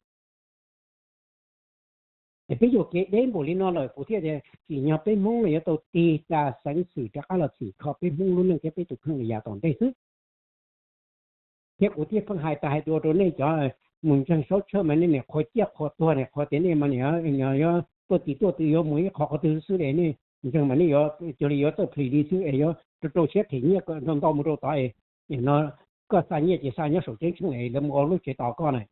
Es peb yuam kev deb npaum li no lawm kuv thiaj tias tsim nyog peb Hmoob no yuav tau tig tas xeev xwm rov qab los txhim kho peb Hmoob lub neej thiab peb tus kheej li yav tom ntej xwb. Thiab kuv thiaj pheej hais tas hais dua rau nej cov mus ntseeg Saub Tshawj mas nej niam qhuas ciaj qhuas tuag, niam qhuas tias nej mas niam yuav tuaj tim tuaj twg yuav mus ib qho qhov twg xwb es nej ntseeg mas nej yuav cuag li yuav txawj plhis li xwb es yuav rau rau siab them nyiaj ntau ntau mus rau tod es no koj xa nyiaj ces xa nyob saum ceeb tsheej es lawv mus ua lub tsev tos koj na.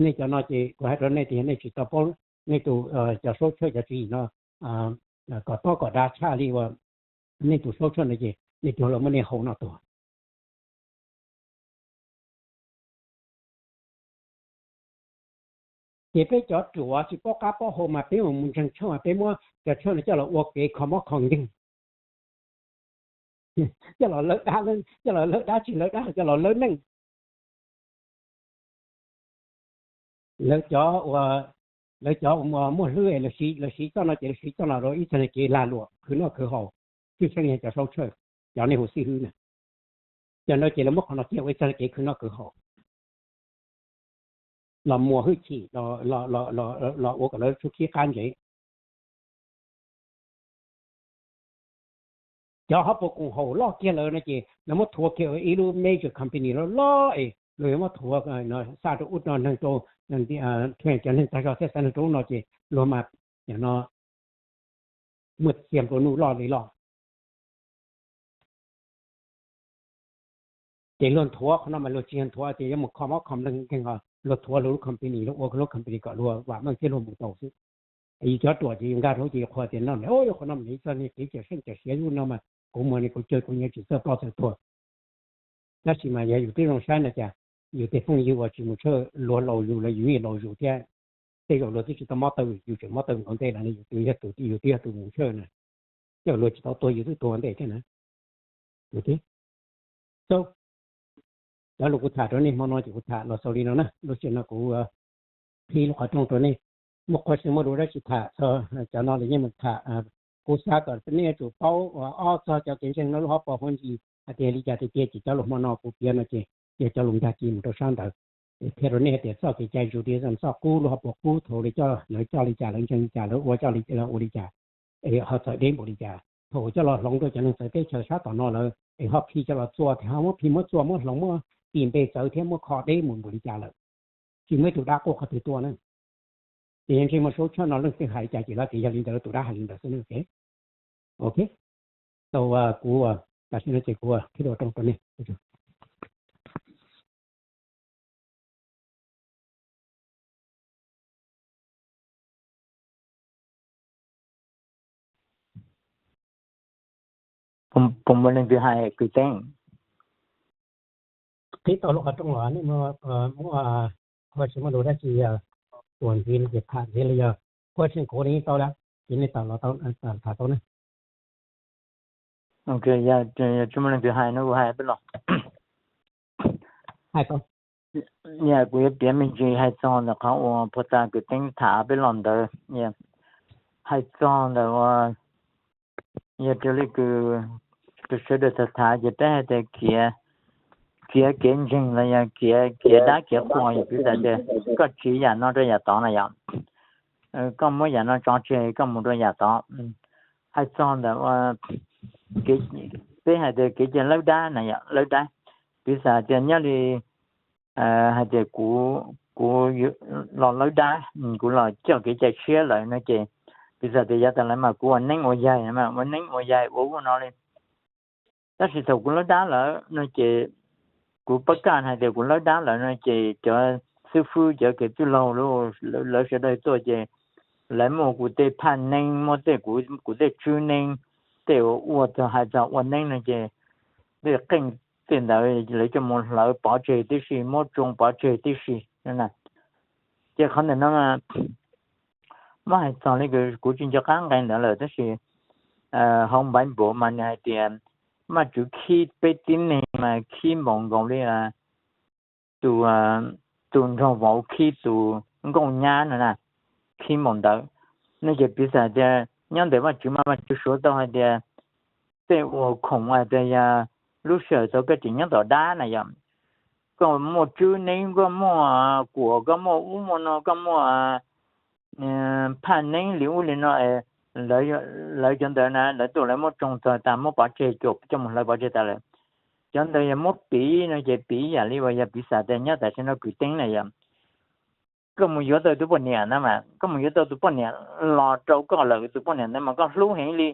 Nej cov no ces kuv hais rau nej tias nej tsis tau paub nej tus cov Saub Tshawj cov tswv yim no kom tob kom dav tshaj li uas nej tus Saub Tshawj no ces nej cuag los muab nej haus noj tuag. Ces peb cov ruam tsis paub qab paub hau mas peb mus mus ntseeg Tshawj mas peb muab cov Tshawj no coj los ua kev kho mob kho nkeeg, coj los lawb dab, coj los lawb dab tsis lawb dab, coj los lawb neej. Lawv cov ua, lawv cov uas muaj hlwb lawv siv txoj no ces lawv siv txoj no rau ib txoj kev lag luam khwv noj khwv haus, tshwj xeeb yog cov Saub Tshawj, cov nej hu xib hwb na. Cov no ces lawv muab qhov no kiag ua ib txoj kev khwv noj khwv haus, los muas hwj chim, los ua kom lawv suab khib qab ntsev. Cov ho puas koom haum loj kiag lawm no ces lawv muab thuav kiag ua ib lub major company loj loj es luag yuav muab thuav xa rau ub rau neeg rau, cov neeg tag zog thiaj xa neeg rau ub no ces luag mas no muaj txiag nplua nuj loj li loj. Ces luag nthuav qhov no mas luag tsis yog nthuav tias yuav mus kho mob kho nkeeg, luag nthuav luag lub company, luag ua lub company kom luag vam meej thiab luag mus tau xwb. Yus cov ruam ces yus nkag rau ces yus qhuas tias no, o, yog qhov no mas ib txoj kev cawm seej cawm siav yus no mas kuv mus ni kuv cuag kuv nyiam tsis txawj ploj txawj tuag. Tab sis mas yog yus twb zoo saib no cas yus tej phooj ywg uas tsis mus Tshawj luag laus yus los yus yeej laus yus thiab. Tej zaum luag twb tsis tau mob taw, yus tseem mob taw nkaus ntej los yus twb yog tus, yus twb yog tus mus Tshawj na. Tej zaum luag tsis tau tuag yus twb tuag ntej thiab na. Yus thiab. So, cov lus kuv tham rau nej hmo no ces kuv tham los xaus li no na. Lub sij hawm no kuv qhib lub qhov rooj rau nej. Muaj qhua tsis muaj lus dab tsi tham txog cov no los yeej mus tham. Kuv xav kom nej yuav tsum paub ob txog cov kev ntseeg no lub hauv paus hauv ntsis hais tias li cas tiag tiag ces cov lus hmo no kuv piav no ces yog cov lus nkag kiag mus rau sab ntawd. Es qhia rau nej hais tias txoj kev cai Judaism txoj qub lub hauv paus qub thaum lawv coj, lawv coj li cas, lawv ntseeg li cas, lawv ua coj li, lawv ua li cas, es ho txawv deb npaum li cas. Thaum coj los hloov rau cov neeg txawv teb chaws sab tom no lawm es ho khi coj los txua thiab ho muab khi muab txua muab hloov muab tis npe txawv thiab muab kho deb mus npaum li cas lawm. Tsis muaj ib tug dab quaj qhov twg tuaj na. Ces yog ntsej muag Saub Tshawj no leej twg hais li cas ces lawv tias yog li ntawd, tus dab hais li ntawd xwb na. Ok, tau, kuv tam sim no ces kuv qhib lub qhov rooj rau nej. Puas muaj leej twg hais kwv teb? Qhib tau lub qhov rooj los nej muab, qhua tsis muaj lus dab tsi, tuam ntxiv li ces tham ntxiv li, yog qhua tsis nqhuav li yeej tau lawm ces nej tawm los tham tau ne. Ok, yog tsis muaj leej twg hais no kuv hais peb los. Hais tau. Yog kuv yuav piav me ntsis hais txog ntawm qhov uas puag ta kwv teb tham peb los ntawd. Hais txog ntawm uas yog raws li kws sawv daws tham tham ces peb hais tias khiav, khiav kev ntseeg los yog khiav, khiav dab khiav qhua, yog piv xam tias koj tsiv yam no rau yam tod na yom, koj muab yam no tso tseg koj mus rau yam tod. Hais txog ntawm peb hais tias kev cai lawb dab na yom, lawb dab, piv xam tias nyob li hais tias kuv, kuv los lawb dab, kuv los coj kev cai tshiab lawm no ces piv xam tias yav tas lawm mas kuv ua neeb ua yaig, ua neeb ua yaig ua ub no li. Tab sis thaum kuv lawb dab lawm no ces kuv pab kaj hais tias kuv lawb dab lawm no ces cov xib fwb, cov kwv tij laug, lawv sawv daws tuaj ces lawv muab kuv tej phaj neeb, muab tej, kuv tej tswb neeb, tej uas ua txog hais txog ua neeb no ces tej qeej tej ntawd lawv coj mus hlawv pov tseg tib si, muab tsoo pov tseg tib si. Ces qhov ntawm no muab hais txog li kuv tsis nco qab nqe ntawd lawm tab sis hauv Npaiv Npaum mas nws hais tias Vajtswv khib peb tib neeg mas khib npaum nkaus li tus, tus nraug vauv khib tus nkauj nyab no na, khib npaum ntawd. No ces piv xam tias nyob ntawm Vajtswv mas Vajtswv suav tau hais tias tej uas khoom hais tias yog lub sij hawm thaum koj tseem nyob tom dab na yom, koj muaj tswb neeb, koj muaj kuam, koj muaj ub muaj no, koj muaj phaj neeb li ub li no, lawv cov ntawd na lawv tuaj lawv muab tsoo txog tas muab pov tseg, coj mus hlawv pov tseg tas lawm. Cov ntawd yog muab piv no ces piv ib yam li uas yog piv xam tas nyob tam sim no kwv tij na yom, koj mus yuav tau tus poj niam na mas koj mus yuav tau tus poj niam los rau koj lawm, tus poj niam ntawd mas koj hlub heev li.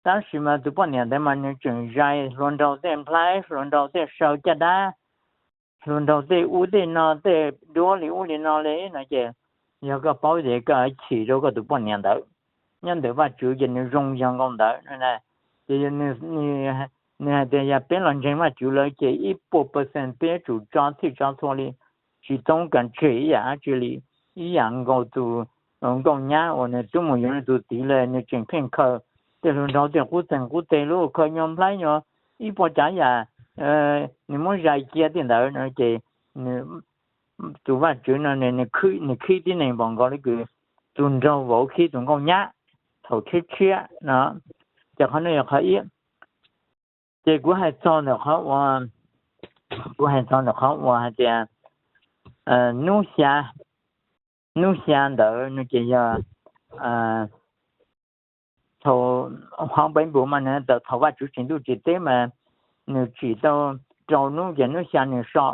Tab sis mas tus poj niam ntawd mas nws tseem zais hluas nraug tej nplhaib, hluas nraug tej saw caj dab, hluas nraug tej ub tej no, tej duab li ub li no li no ces yog koj paub ces koj chim rau koj tus poj niam ntawd. Nyob ntawm Vajtswv ces nws zoo yog nkaus ntawd. Ces nws hais tias yog peb los ntseeg Vajtswv lawm ces ib puas percent peb yuav tsum tso txhij tso txhua li, tsis toob kas tseg ib yam dab tsi li. Ib yam nkaus tus nkauj nyab uas nws twb mus yuav nws tus txiv lawm, nws tseem pheej khaws tej hluas nraug tej qub txeeg qub teg, lub khaws nyuag nplhaib nyuag ib puas tsav yam, nws muab zais cia tej ntawd no ces tus Vajtswv no nws khib tib neeg npaum nkaus li kws tus nraug vauv khib tus nkauj nyab thaum tshiab tshiab no. Ces qhov no yog qhov ib. Ces kuv hais txog ntawm qhov uas, kuv hais txog ntawm qhov uas hais tias hnub xya, hnub xya ntawd no ces yog thaum hauv Npaiv Npus mas nws tawm thaum Vajtswv tsim ntuj tsim teb mas nws tsim tau rau hnub, ces hnub xya nws so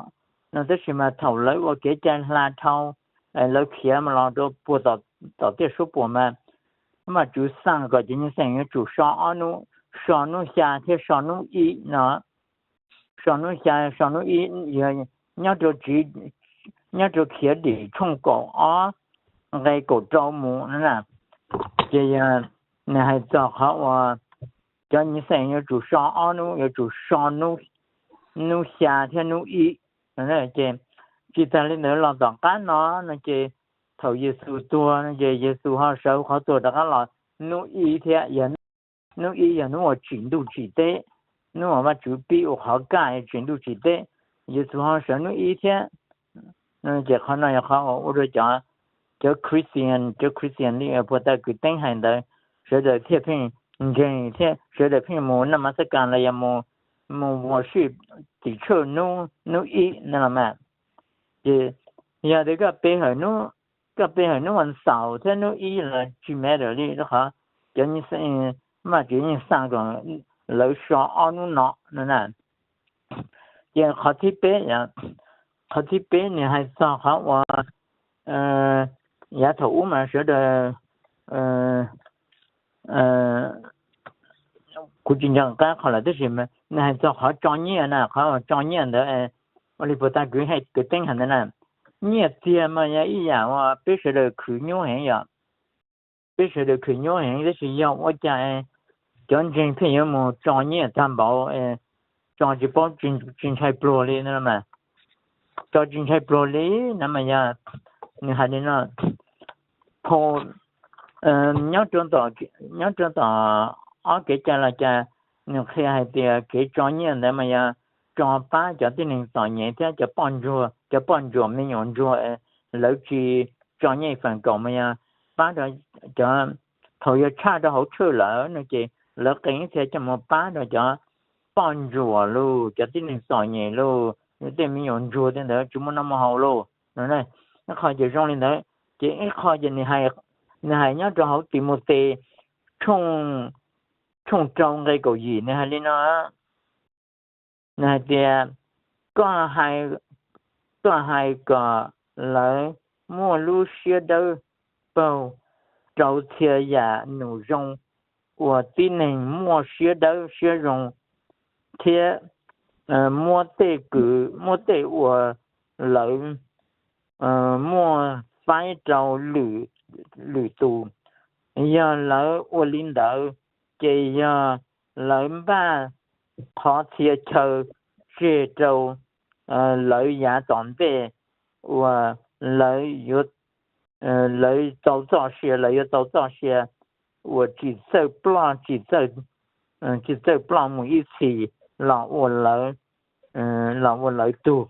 no. Tab sis mas thaum lawv ua kev cai hla dhau, lawv khiav mas los rau puag tom tej suab puam mas Vajtswv xaj kom cov nyuj xeem yuav tsum so ob hnub, so hnub xya thiab so hnub ib no. So hnub xya so hnub ib yog nyob rau, nyob rau Khiav Dim tshooj kaum ob nqe kaum rau mus no na. Ces yog nws hais txog qhov uas cov nyuj xeem yuav tsum so ob hnub, yuav tsum so hnub xya thiab hnub ib. Ces tsis tas li ntawd los tom qab no no ces thaum Yexus tuag no ces Yexus ho sawv qhov tuag rov qab los hnub ib thiab. Hnub ib yog hnub uas tsim ntuj tsim teb, hnub uas Vajtswv pib ua qhov kaj tsim ntuj tsim teb, Yexus ho sawv hnub ib thiab. Ces qhov no yog qhov uas ua rau cov, cov Christian, cov Christian li puag ta kwv tij hais ntawd, sawv daws thiaj pheej ntseeg thiab sawv daws pheej mus naj mas xab kas los yog mus worship tim church hnub ib no los mas. Ces yog tias koj pe hawm hnub, koj pe hawm hnub vas xaum thiab hnub ib los tsis matter li, rau qhov cov Vajtswv yeej xaj kom lawv so ob hnub no no na. Ces qhov thib peb, qhov thib peb nws hais txog qhov uas yav thaum ub mas sawv daws, kuv tsis nco qab qhov lawm tab sis nws hais txog qhov tso nyiaj na, qhov uas tso nyiaj ntawd ua li puag ta kwv tij hais ntawd na. Nyiaj txiag mas yog ib yam uas peb sawv daws khwv nyuaj heev yom. Peb sawv daws khwv nyuaj heev tab sis yog ua cas cov ntseeg pheej yuav mus tso nyiaj tag npaum, tso tsis paub, tsis ntshai pluag li no mas. Tso tsis ntshai pluag li no mas yog, nws hais li no, phau, nyob rau tom ob kev cai los cas nws qhia hais tias kev tso nyiaj ntawd mas yog tso pab cov tib neeg txom nyem thiab cov poj ntsuag, cov poj ntsuam me nyuam ntsuag lawv tsis tso nyiaj feem kaum mas yog pab rau cov, thaum yog tshaj rau hauv church lawm no ces lawv qee txhia coj mus pab rau cov poj ntsuam los cov tib neeg txom nyem los tej me nyuam ntsuag tej ntawd tsis muaj noj muaj haus los no. Ib qho ces zoo li ntawd, ces ib qho ces nws hais nyob rau hauv Timautes tshooj rau nqe kaum yim nws hais li no, nws hais tias, koj hais kom lawv muaj lub siab dawb paug rau txhia yam num zoo uas tib neeg muaj siab dawb siab zoo thiab muab tej kwv, muab tej uas lawv muaj faib rau lwm tus. Yog lawv ua li ntawd ces yog lawv npaj qhov txhia chaw tseg rau lawv yav tom ntej uas lawv yuav, lawv tau txoj sia, lawv yuav tau txoj sia uas tsis txawj ploj, tsis txawj ploj mus ib txhis los ua lawv, los ua lawv tug.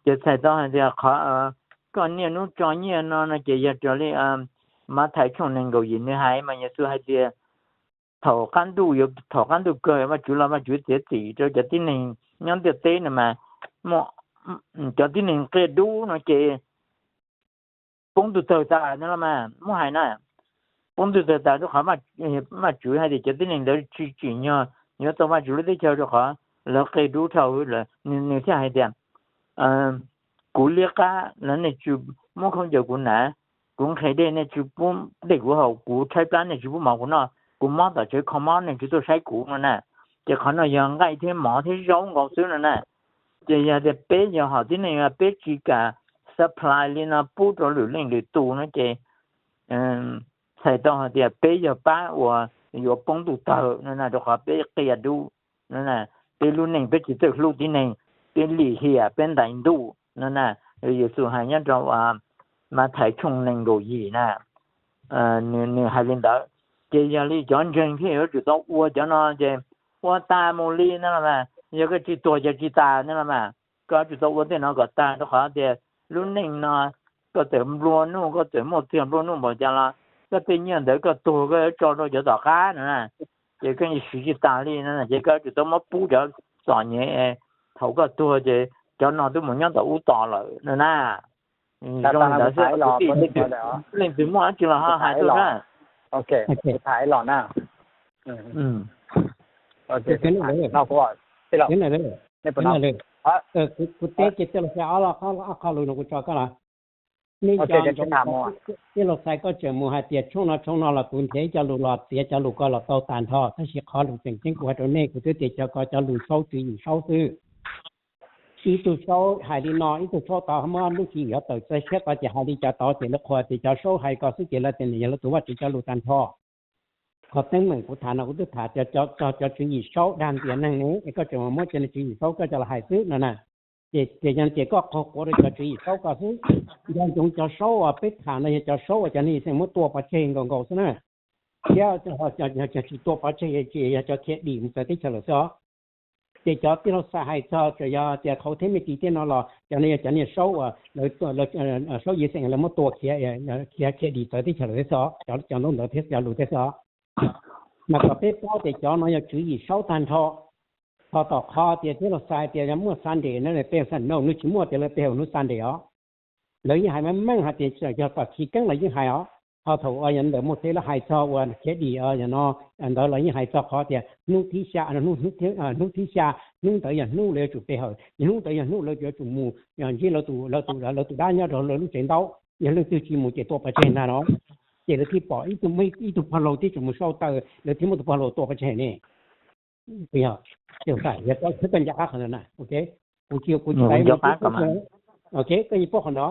Ces txhais tau hais tias qhov koj niaj hnub tso nyiaj no no ces yog raws li Mathais tshooj nees nkaum yim nws hais mas Yexus hais tias thaum qab ntuj yuav thaum qab ntuj kawg Vajtswv los Vajtswv txiav txim rau cov tib neeg nyob ntiaj teb no mas, cov tib neeg qia dub no ces poob ntuj tawg tas no los mas muab hais na, poob ntuj tawg tas rau qhov Vajtswv hais tias cov tib neeg ntawd tsis tsim nyog yuav tau Vajtswv lub teb chaws rau qhov lawv qia dub dhau lawm. Nws thiaj hais tias, kuv liab qab los nej tsis muab khaub ncaws kuv hnav, kuv nqhis dej nej tsis pub dej kuv haus, kuv tshaib plab nej tsis pub mov kuv noj, kuv mob tom tsev kho mob nej tsis tuaj saib kuv no na. Ces qhov no yog nqaij thiab mov thiab zaub nkaus xwb no na. Ces yog tias peb yog hom tib neeg peb tsis kam supply li no pub rau lwm leej lwm tus no ces txhais tau hais tias peb yog pab uas yuav poob ntuj tawg no na, rau qhov peb qia dub no na, peb lub neej peb tsis txawj hlub tib neeg, peb lim hiam peb ntais ntuj no na. Yexus hais nyob rau Mathais tshooj nees nkaum yim na, nws hais li ntawd. Ces yog li cov ntseeg thiaj yuav tsum tau ua cov no ces ua tas mus li no los mas, yog koj tsis tuag ces tsis tas no los mas, koj yuav tsum tau ua tej no kom tag rau qhov tias lub neej no koj txawm nplua nuj, koj txawm muaj txiag nplua nuj npaum cas los koj tej nyiaj ntawd koj tuag koj yuav tso rau cov tom qab no na. Ces koj yeej siv tsis tas li no ces koj yuav tsum tau muab pub cov txom nyem thaum koj tuag ces cov no twb mus nyob tom ub tos lawm no na. Zoo li ntawd xwb, leej twg muaj dab tsi los ho hais tuaj na. Kuv teb ces tij laug Xais ob qho lus no kuv tso koj los, nej cov, tij laug Xais koj tseem mus hais tias tshooj no tshooj no los kuv nrhiav ib co lus los txiav cov lus ko los tau tag nrho, tab sis qhov lus tseem ceeb kuv hais rau nej, kuv twb tias cov ko cov lus Saub tswv yim Saub xwb. Ib tug Saub hais li no, ib tug Saub tod muab lub tswv yim tawm txog siab tod ces hais li cov tod ces lawv qhuas tias cov Saub hais ko xwb ces lawv tias nws yog lawv tus Vajtswv cov lus tag nrho. Qhov teeb meem kuv tham no kuv twb tham txog cov tswv yim Saub dag ntias neeg ne, es koj tseem muab cov tswv yim Saub koj coj los hais xwb no na. Ces, ces yog ces koj qhuas quav rau cov tswv yim Saub ko xwb. Nco ntsoov cov Saub uas peb tham no yog cov Saub uas cov neeg Yixayees muab tua pov tseg nkaus nkaus xwb na. Thiab tsis tua pov tseg ces yog cov khiav dim mus txawv teb chaws lawm xwb os. Ces cov tij laug Xais hais txog tsuas yog tias qhauv thiab me tis tej no los cov no yog cov niag Saub uas lawv, Saub Yixayees lawv muab tua khiav, khiav khiav dim txawv teb chaws lawm thiab xwb os, cov ntaub ntawv thiab cov lus thiab xwb os. Mas kom peb paub tias cov no yog tswv yim Saub tag nrho. Ho tom qhov tias tij laug Xais tias yog muaj Sunday no peb no nws tsis muaj tias lawv pe hawm hnub Sunday os. Lawv yeej hais meej meej hais tias yog tom chiv keeb los yeej hais os. Ho thaum uas yog ntawm Mauxes lawv hais txog uas khiav dim no ntawd los yeej hais txog qhov tias hnub thib xya, hnub thib xya, hnub ntawd yog hnub lawv yuav tsum pe hawm, yog hnub ntawd yog hnub lawv yuav tsum mus ntsib lawv tus, lawv tus dab nyob rau lawv lub tsev ntaub, yog leej twg tsis mus ces tua pov tseg ntag no. Ces lawv thiaj pom ib tug, ib tug pog laus thiaj tsum mus sau taws, lawv thiaj muab tus pog laus tua pov tseg ne. Yog, yog koj nco qab qhov ntawd na, ok, kuv tsis, kuv tsis, ok, koj yeej paub qhov no.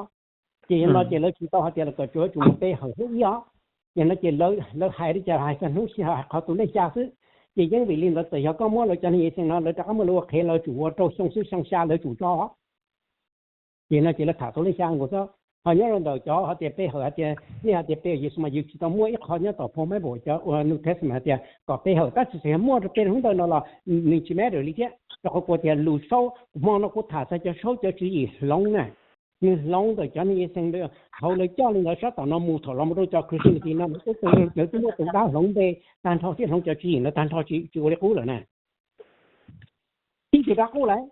Ces yog no ces lawv tsis tau hais tias kom tsuas tsum mus pe hawm hnub ib os. Ces no ces lawv hais li cas hais txog hnub xya, qhov tus lej xya xwb. Ces yeej vim li ntawd txawm yog koj muab lawv cov neeg Yixayees no lawv rov qab muab lawv ua qhev lawv tsum ua rau xyoo xwb xyoo xya lawv tsum tso. Ces no ces lawv tham tus lej xya nkaus xwb. Ho nyob rau ntawm cov hais tias pe hawm hais tias nej hais tias pe hawm Yexus mas yus tsis tau muaj ib qho nyob tom phau Bible cov uas New Testament hais tias kom pe hawm, tab sis txawm yog muaj rau peb hnub ntawd no los nws tsis matter li thiab. Rau qhov kuv tias lus Saub, hmo no kuv tham txog cov Saub cov tswv yim hloov na, nws hloov ntawm cov neeg Yixayees ntawd, hauv lawv coj li ntawd sab tom no mus thaum los mus rau cov Christianity no lawv twb muab tus dab hloov npe tag nrho thiab hloov cov tswv yim ntawd tag nrho tsis ua li qub lawm na. Tib tus dab qub lawm,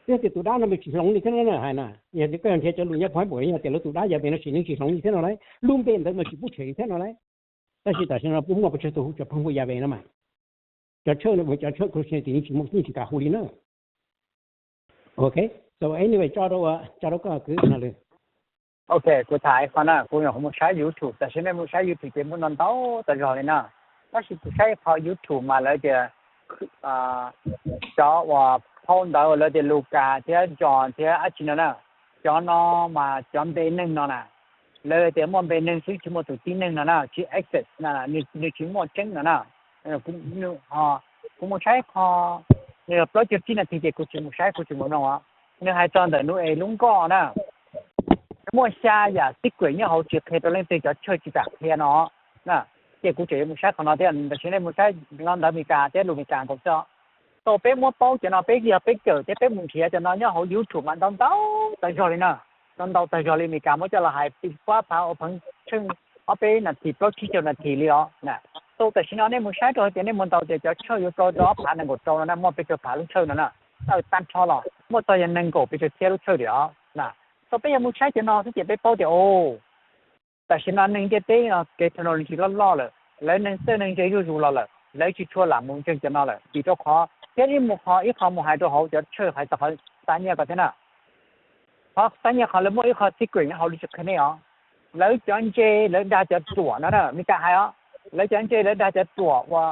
twb tias tus dab no nws tsis hloov li thiab no hais na. Yog tias koj nrhiav cov lus nyob phau Bible yog tias lawv tus dab Yahweh no tsis, nws tsis hloov li thiab no lauj, lub npe ntawd mas tsis pub tshem li thiab no lauj. Tab sis tam sim no peb muaj pes tsawg tus hu cov phau Yahweh no mas, cov tshawj, cov tshawj Christianity yeej tsis muaj, yeej tsis kam hu li na. Ok, so anyway, tso rau, tso rau koj kwv no lawm. Ok, kuv tham ib qho na, kuv nyuam qhuav mus saib YouTube, tam sim nej mus saib YouTube ces muaj ntau ntau tas zog li na. Tab sis kuv saib qhov YouTube mas lawv tias cov uas phau ntawv uas lawv tias Lukas thiab John thiab dab tsi no na, cov no mas cov npe neeg no na, lawv tias muaj npe neeg xwb tsis muaj tus tib neeg no na, tsis exist na, nws tsis muaj tseeb no na. Kuv mus saib qho, nws yog plaub caug tsib nas this ces kuv tsis mus saib, kuv tsis mus mloog os. Nws hais txog ntawm Nau-es lub nkoj na, muaj xya yam secret nyob hauv tsis qhia rau leej twg, cov tshawj tsis kam qhia no. Ces kuv tseem yuav mus saib qhov no thiab, tam sim nej mus saib no ntawv Meskas thiab lus Meskas nkaus xwb. Tau peb muab paub cov no peb yog peb kawm thiab peb mus nrhiav cov no nyob hauv YouTube mas ntau ntau tas zog li na. Ntau ntau tas zog li Meskas muab coj los hais pib pab phav ua pheej tsheej ob peb nas this plaub tsib caug nas this li os na. Tau tam sim no nej mus saib rau hais tias nej mus ntaus tias cov tshawj yuav tau rau ob phav nees nkaum rau no na, muaj pes tsawg phav lub tshawj no na, tawm tag nrho los muaj txog yog nees nkaum pes tsawg txhiab lub tshawj li os na. Tau peb yog mus saib cov no xwb ces peb paub tias o, tam sim no neeg ntiaj teb no kev technology loj loj lawm, lawv neeg txawj neeg ntse zuj zus los lawm, lawv tsis tshua lam mus ntseeg cov no lawm. Vim rau qhov thiab ib mus qhov ib qho mus hais rau hauv cov tshawj hais txog qhov xa nyiaj ko thiab na. Qhov xa nyiaj qhov lawv muaj ib qho secret nyob hauv lub tsis qhia nej os. Lawv cov ntse lawv dag cov ruam no na, Meskas hais os, lawv cov ntse lawv dag cov ruam ua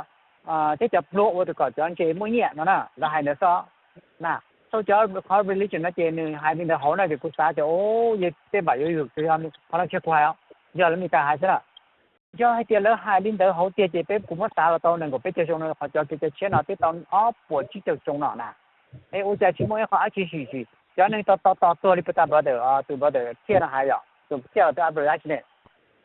thiab cov pluag ua rau kom cov ntse muaj nyiaj no na, lawv hais ntawd xwb na. Tau cov qhov religion no ces nws hais li ntawd hauv na ces kuv xav tias o, yog tej pam yuav yus qhov no tsis yog kuv hais os, yog lawv Meskas hais xwb na. Yog hais tias lawv hais li ntawd hauv tiag ces peb kuv muab xav los tau nees nkaum peb caug xyoo no qhov cov kev cai tshiab no twb tau ob puas tsib caug xyoo no na. Es ua cas tsis muaj ib qho dab tsi sim sim cov neeg tos tos tos tuag li puas tas brother, tus brother thiaj no hais yom, tus thiaj tus brother dab tsi ne,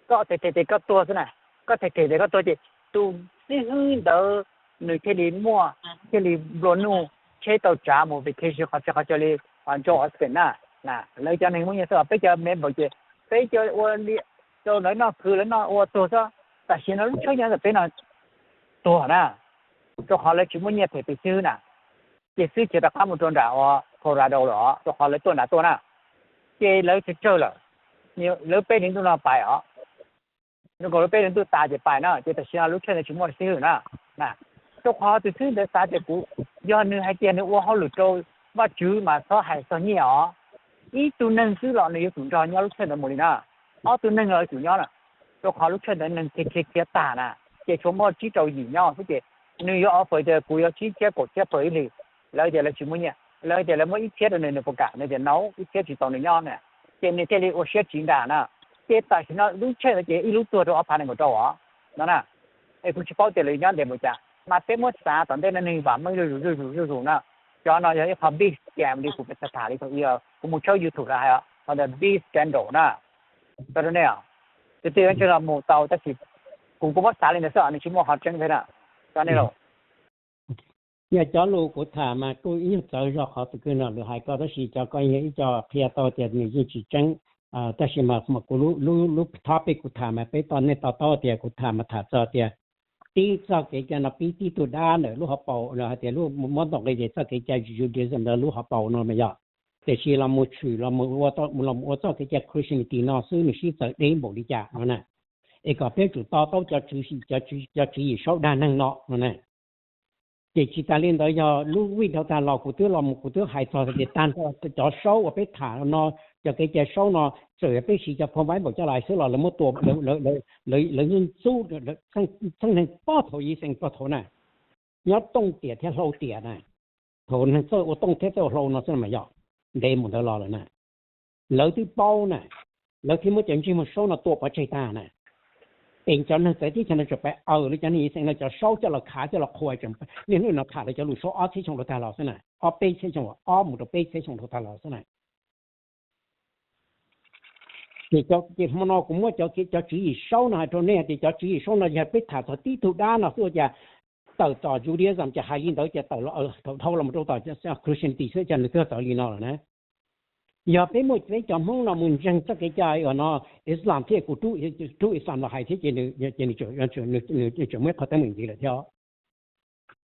koj them them tias koj tuag xwb na, koj them them tias koj tuag ces tus xib hwb ntawd nws thiaj li muaj, thiaj li nplua nuj, tsheb tau tsav mus vacation qhov txhia qhov chaw li, nrau Austin na. Lawv cov neeg muaj nyiaj xwb os, peb cov member ces peb cov ua li rau lawv noj khwv lawv noj ua tuag xwb. Tam sim no lub tshawj nyob ntawm peb no tuag na, rau qhov lawv tsis muaj nyiaj them tus xib hwb na, ces xib hwb khiav rov qab mus rau nram uas Colorado lawm os, rau qhov lawv tuaj nram tuaj na, ces lawv tsawg tsawg lawm, lawv peb hlis ntuj no pais os, zoo nkaus lawv peb hlis ntuj tas ces pais na, ces tam sim no lub tshawj ntawd tsis muaj xib hwb na. Rau qhov tus xib hwb ntawd xav tias kuv, yog nws hais tias nws ua hauj lwm rau Vajtswv mas txhob hais txog nyiaj os, ib tug neeg xwb los nws yuav tsum nrog nyob lub tshawj ntawd mus li na, ob tug neeg los yuav tsum nyob na, rau qhov lub tshawj ntawd neeg khiav khiav khiav tag na, ces tshuav muaj tsib rau yim nyob xwb ces nws yuav offer tias kuv yuav tsib txhiab kaum txhiab per ib hlis, lawv tias lawv tsis muaj nyiaj, lawv tias lawv muab ib txhiab rau nws, nws puas kam, nws tias no ib txhiab tsis tau nws nyob na, ces nws thiaj li ua siab tsiv ntag na. Ces tam sim no lub tshawj ntawd ces ib lub tuag rau ob phav nees nkaum rau os no na. Es kuv tsis paub tias lawv nyob ntev npaum cas mas peb muab xav tom ntej no neeg vam meej zuj zus zuj zus zuj zus na. Cov no yog ib qho big scam li kuv tham tham li thaum ub, kuv mus tshawb YouTube lawv hais os, qhov ntawd big scandal na. Tau rau nej os, tus twg ntseeg los mus tau tab sis kuv kuj muab xav li ntawd xwb os, nws tsis muaj qhov tseeb thiab na. Tau nej los. Yog cov lus kuv tham mas kuj ib nyuag txawv zog qhov tus kwj no lawv hais ko tab sis cov ko yog ib co qhia tau tias nws yeej tsis tseeb. Tab sis mas kuv lub topic kuv tham mas peb tau, nej to taub tias kuv tham mas tham txog tias tib txoj kev cai no pib tib tug dab ntawm lub hauv paus hais tias lub muab ntoo qe ces txoj kev cai Judaism ntawd lub hauv paus no mas yog, tiam sis los mus tshwm los mus ua txoj kev cai Christianity no xwb nws sib txawv deb npaum li cas no na. Es kom peb tsum to taub cov tswv yim saub dag neeg no no na. Ces tsis tas li ntawd yog lub vij dhau tag los kuv twb los mus kuv twb hais txog tias tag nrho cov saub uas peb tham no, cov kev cai saub no, txawm yog peb siv cov phau Bible coj los hais xwb los lawv muab tua, lawv yeej xub txheej neeg pob thaum yim xees pob thaum na, nyob tooj tiam thiab hlau tiam na, thaum neeg txawj ua tooj thiab txawj ua hlau no xwb mas yog ntev mus ntawd los lawm na. Lawv twb paub na, lawv thiaj muab cov ntsej muag saub no tua pov tseg tag na. Es cov neeg txawv teb chaws no tseem pab aws li cov neeg yim xees no cov saub coj los khav coj los qhuas, niaj hnub no tham lawv cov lus saub ob txhiab xyoo dhau tag los xwb na, ob peb txhiab xyoo, ob mus rau peb txhiab xyoo dhau tag los xwb na. Ces hmo no kuv muab cov, cov tswv yim saub no hais rau nej tias cov tswv yim saub no yog peb tham txog tib tug dab no xwb ua cas tawm tom Judaism ces hais li ntawd ces tawm los thaum dhau los mus rau tom Christianity xwb cas nws twb txawv li no lawm na. Yog peb muaj peb cov Hmoob no mus ntseeg txoj kev cai uas no Islam thiab kuv rub Islam los hais thiab ces nws tseem muaj ib qho teeb meem ntxiv lawm thiab.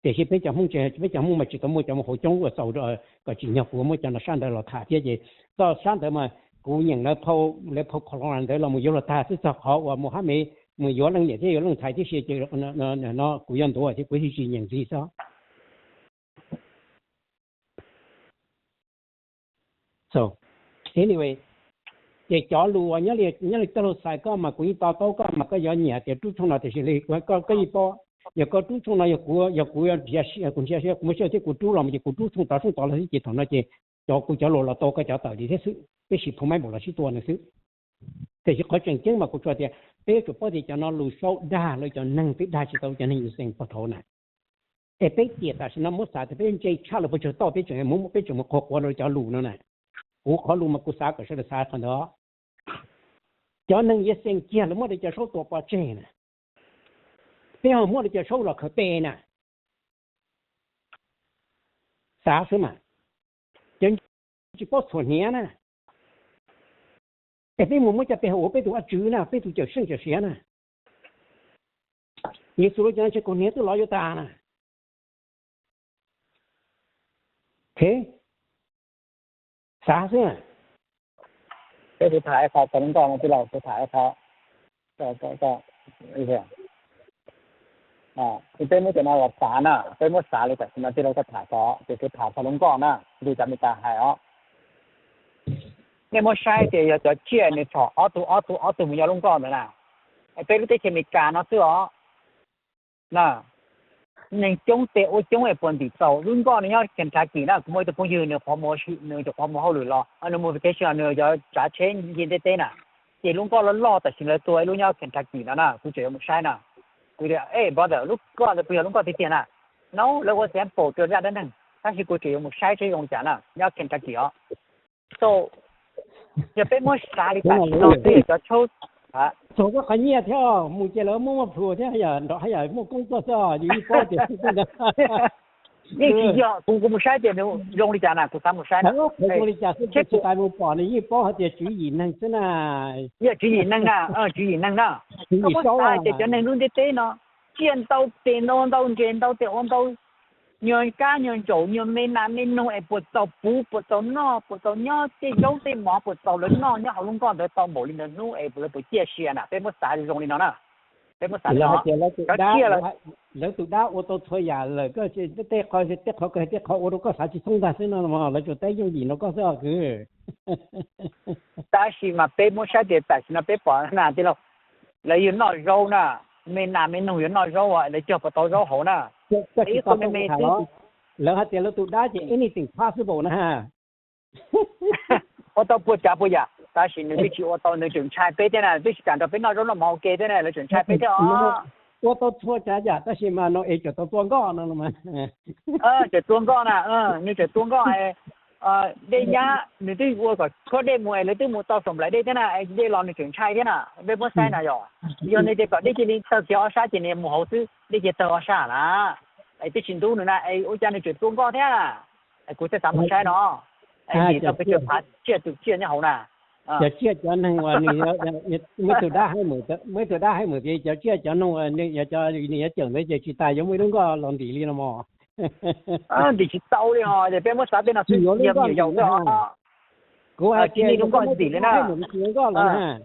Tiam sis peb cov Hmoob, peb cov Hmoob mas tsis tau muaj cov mus hauv coob ua txaus kom tsim nyog kuv muab cov no sab ntawd los tham thiab ces txoj sab ntawd mas kuv nyeem lawv phau, lawv phau Quran ntawd los mus yuav luag tag xwb txog qhov uas mus hab me mus yuav leej niam thiab yuav leej ntxhais tib si ces no kuv yuav ntuav thiab kuv thiaj tsis nyeem ntxiv xwb. So anyway, ces cov lus uas nyob li txoj lus xais koj mas kuv yeej to taub koj mas koj yuav nyiam tias rub tshooj no tiam sis koj yeej paub, yog koj rub tshooj no yog kuv, yog kuv, kuv ntsia kuv muaj siab thiab kuv rub los ces kuv rub tshooj tod tshooj tod los xwb ces thaum no ces cov kuv cov lus los tau koj cov tawm li thiab xwb, peb siv phau Bible los sib tua nws xwb. Tiam sis qhov tseem ceeb mas kuv tsuas tias peb yuav tsum paub tias cov no lus saub dag lawv cov neeg twb dag tsis tau cov neeg yim xees pog thaud na. Es peb tiam tam sim no muab xav tias peb ntse tshaj lawm puas tsawg tauj peb tseem, peb tseem mus qhuas quav rau cov lus no na. Kuv qhov lus mas kuv xav kom sawv daws xav qhov ntawd. Cov neeg yim xees kiag lawv muab lawv cov saub tua pov tseg na, peb ho muab lawv cov saub los khaws pe na. Xav xwb mas, cov tsis paub txhuam hniav na, es peb mus muab cov pe hauv ua peb tus vaj tswv na, peb tus cawm seej cawm siav na. Yexus lub cav no tsis kaum hniav twb lov yuav tas na. Xav xwb. Peb kuv tham ib qho txog lub nkoj no tij laug, kuv tham ib qho. Peb muab cov no los xav na, peb muab xav li tam sim no tij laug koj tham txog ces kuv tham txog lub nkoj na, li cov Meskas hais os. Nej muab saib tias yog cov tsiaj nws tsom ob tug ob tug ob tug mus nyob lub nkoj ntawd na, peb lub teb chaws Amelikas no xwb os na. Neeg coob tej ua coob es puas ntim txaus. Lub nkoj nws nyob Kentucky na, kuv muaj ib tug phooj ywg nws qhuav mus, nws cov qhuav mus hauj lwm los, nws mus vacation, nws cov tsav tsheb nce ntiaj teb na, ces lub nkoj loj loj tam sim lawv tua ib lub nyob Kentucky no na, kuv tseem yuav mus saib na. Kuv tias, e brother, lub nkoj ntawd puas yog lub nkoj tiag tiag na? No, lawv ua sample rau zaj dab neeg, tab sis kuv tseem yuav mus saib seb zoo li cas na, nyob Kentucky os. So, yog peb muab xav li tam sim no twb yog cov tshab, txog koj qhov nyiaj thiab, mus ces lawv muab muab plhus thiab, yog nrog haj yam muaj koob tuaj xwb, yus yeej paub tias xwb ntag. Yeej tsis yog, kuv kuv mus saib tias nws zoo li cas na, kuv xav mus saib na. Zoo li cas xwb, tsis tas mus pom nws yeej paub hais tias tswv yim neeg xwb na. Yog tswv yim neeg na, tswv yim neeg na. Koj muab xav tias cov neeg lub ntiaj teb no, tsiaj ntau, tes ntau, ntau ntses ntau, tes ua ntau, nyuag kab nyuag ntsaum, nyuag me nas me noog es puas txaus puv, puas txaus noj, puas txaus nyob tej zaub tej mov, puas txaus lawv noj nyob hauv lub nkoj ntawd tau npaum li ntawd hnub es lawv puas ciaj sia na. Peb muab xav zoo li no na. Peb muab xav li no. Cov tsiaj lawv tus dab ua tau txhua yam lawm, koj tej qho, tej qho kawg, tej qho ua rau koj xav tsis thoob ntag xwb no, lawv tsuas teb yooj yim rau koj xwb os kwv. Tab sis mas peb muab saib tias tam sim no peb pom na tij laug, lawv yuav noj zaub na, me nas me noog yuav noj zaub, lawv cog puas tau zaub hauv na. Ib qho me me xwb. Lawv hais tias lawv tus dab ces anything possible na. Ua tau puas tsav puas yam, tab sis nws twb tsis ua tau, nws tseem ntshai peb thiab na, twb tsis kam nrog peb noj zaub noj mov ua ke thiab na, lawv tseem ntshai peb thiab os. Ua tau txhua tsav yam tab sis mas no es tseem tau tua nkoj no. Tseem tua nkoj na, nws tseem tua nkoj. Dej nyab nws twb ua kom tshuab dej mus es lawv twb mus tau saum nplaim dej thiab na, dej los nws tseem ntshai thiab na. Peb muab saib na yog, yog nws tias kom dej cia li tawg kiag ob sab ces nws mus hauv xwb, dej cia tawg ob sab na, es twb tsis ntub nws na, es ua cas nws tseem tua nkoj thiab? Kuv thiaj xav mus saib no, vim tau peb cov phav tsiaj tus tsiaj nyob hauv na. Cov tsiaj cov neeg uas nws, muaj ib tug dab haib, muaj ib tug dab haib mus tias cov tsiaj cov noog, nws yuav cawm ntawd ces tsis tas yuav muaj ib lub nkoj los ntim li no mog. Ntim tsis tau li os, ces peb muab xav tej no xwb, yog me nyuam yaus xwb os. Kuv hais tias lub nkoj ntim li na, tsis yuav nkoj los na.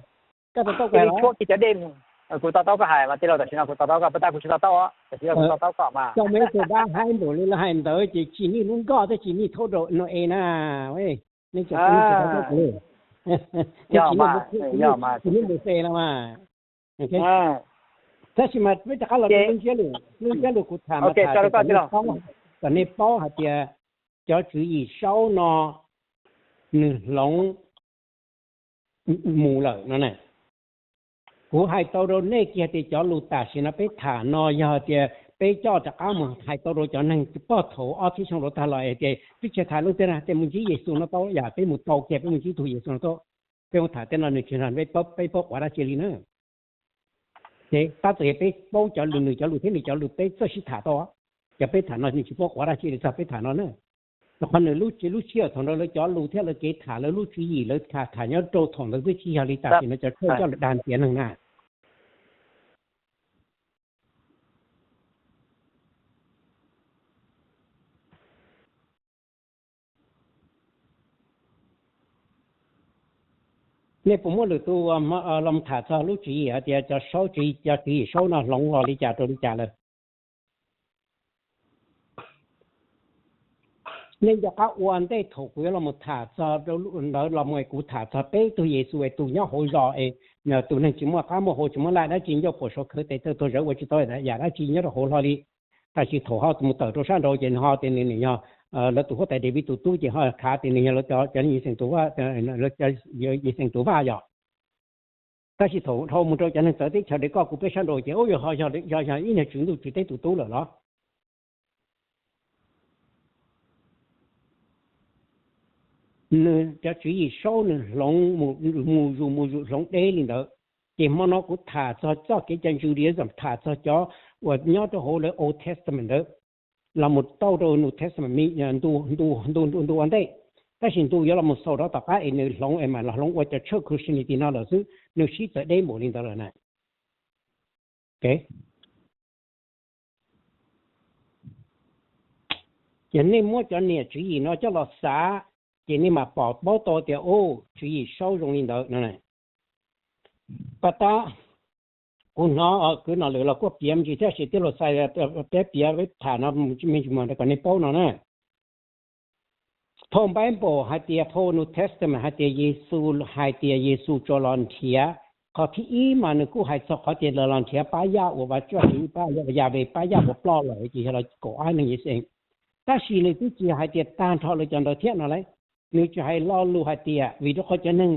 Koj tau taub kuv hais los? Tshuab kiag cov dej mus. Kuv to taub koj hais mas tij laug, tam sim no kuv to taub koj, puas tab kuv tsis to taub, tam sim no kuv to taub koj mas. Tau muaj ib tug dab haib npaum li lawv hais ntawd ces tsis muaj lub nkoj thiab tsis muaj thaub rau no es na. Nej tsis tau taub kuv, tsis muaj npus xe los mas. Tab sis mas peb rov qab los rau lub ntsiab lus, lub ntsiab lus kuv tham mas tham kom nej paub hais tias cov tswv yim saub no nws hloov mus lawm no na. Kuv hais tau rau nej kiag tias cov lus tam sim no peb tham no yog tias peb coj rov qab mus hais tau rau cov neeg pog thaum ob txhiab xyoo rau tag los tias twb tsis tham lub tiag na, tias mus ntsib Yexus no tau yam, peb mus tau kiag peb mus ntsib tus Yexus no tau. Peb mus tham tej no nws tsis nrog peb paub quav dab tsi li na. Ces tab txawm yog peb paub cov lus, nws cov lus thiab nws cov lus peb txawj sib tham tau. Cov peb tham no nws tsis paub quav dab tsi li txog peb tham no na. Rau qhov nws lub, lub sij hawm thaum ntawd lawv cov lus thiab lawv kev tham, lawv lub tswv yim lawv tham nyob rau thaum ntawd twb tsis yog li tam sim no cov tshawj coj lawv dag tiav neeg na. Nej puas muaj lwm tus los tham txog lub tswv yim hais tias cov saub, cov tswv yim saub no hloov los li cas rau li cas lawm? Nej nco qab ua ntej thaum kuv yuav los mus tham txog ntawd los mus es kuv tham txog peb tug Yexus es tus nyob hauv zos es tus neeg tsis muaj qab muaj hau tsis muaj laj dab tsi ncauj puas saud khawv tes taw tuag zawv ua tsis tau yam dab tsi nyob rau hauv hlo li. Tab sis thaum ho mus tawm rau sab nraud ces nws ho tias nws yog lawv tus huab tais Daviv tus tub ces ho khav tias nws yog lawv cov, cov Yixees tus vaj, Yixees tus vaj yom. Tab sis thaum dhau mus rau cov neeg txawv teb chaws de koj kuv peb sab nraud ces ub yog ho yog ib niag tswv ntuj tswv teb tus tub lawm los? Nws cov tswv yim saub nws hloov mus zus mus zus hloov deb li ntawd. Ces hmo no kuv tham txog txoj kev cai Judaism, tham txog cov uas nyob rau hauv lawv Old Testament ntawd los mus tau rau New Testament, ntu, ntu, ntu ua ntej. Tab sis ntu yuav los mus xaus rov tom qab es nws hloov es mam los hloov ua cov tshawj Christianity no lawm xwb, nws sib txawv deb npaum li ntawd lawm na. Ces nej muab cov niam tswv yim no coj los xav, ces nej mam pom paub tau tias, u, tswv yim saub zoo li ntawd no. Pas tab, kuv hnov kwv nom lwm los kuj piav me ntsis thiab, sis tij laug Xais peb piav peb tham no me ntsis mas kom nej paub no na. Phau Bible hais tias, phau New Testament hais tias Yexus, hais tias Yexus tsuas los nrhiav, qhov thib ib mas nws kuj hais txog qhov tias lawv los nrhiav pab yaj uas Vaj Tswv pab yaj, Yahweh pab yaj uas ploj lawm ces yog los kaum ob neeg Yixayees. Tab sis nws twb tsis hais tias tag nrho lawv cov ntawd thiab no lauj. Nws tsis hais lo lus hais tias vim rau qhov cov neeg,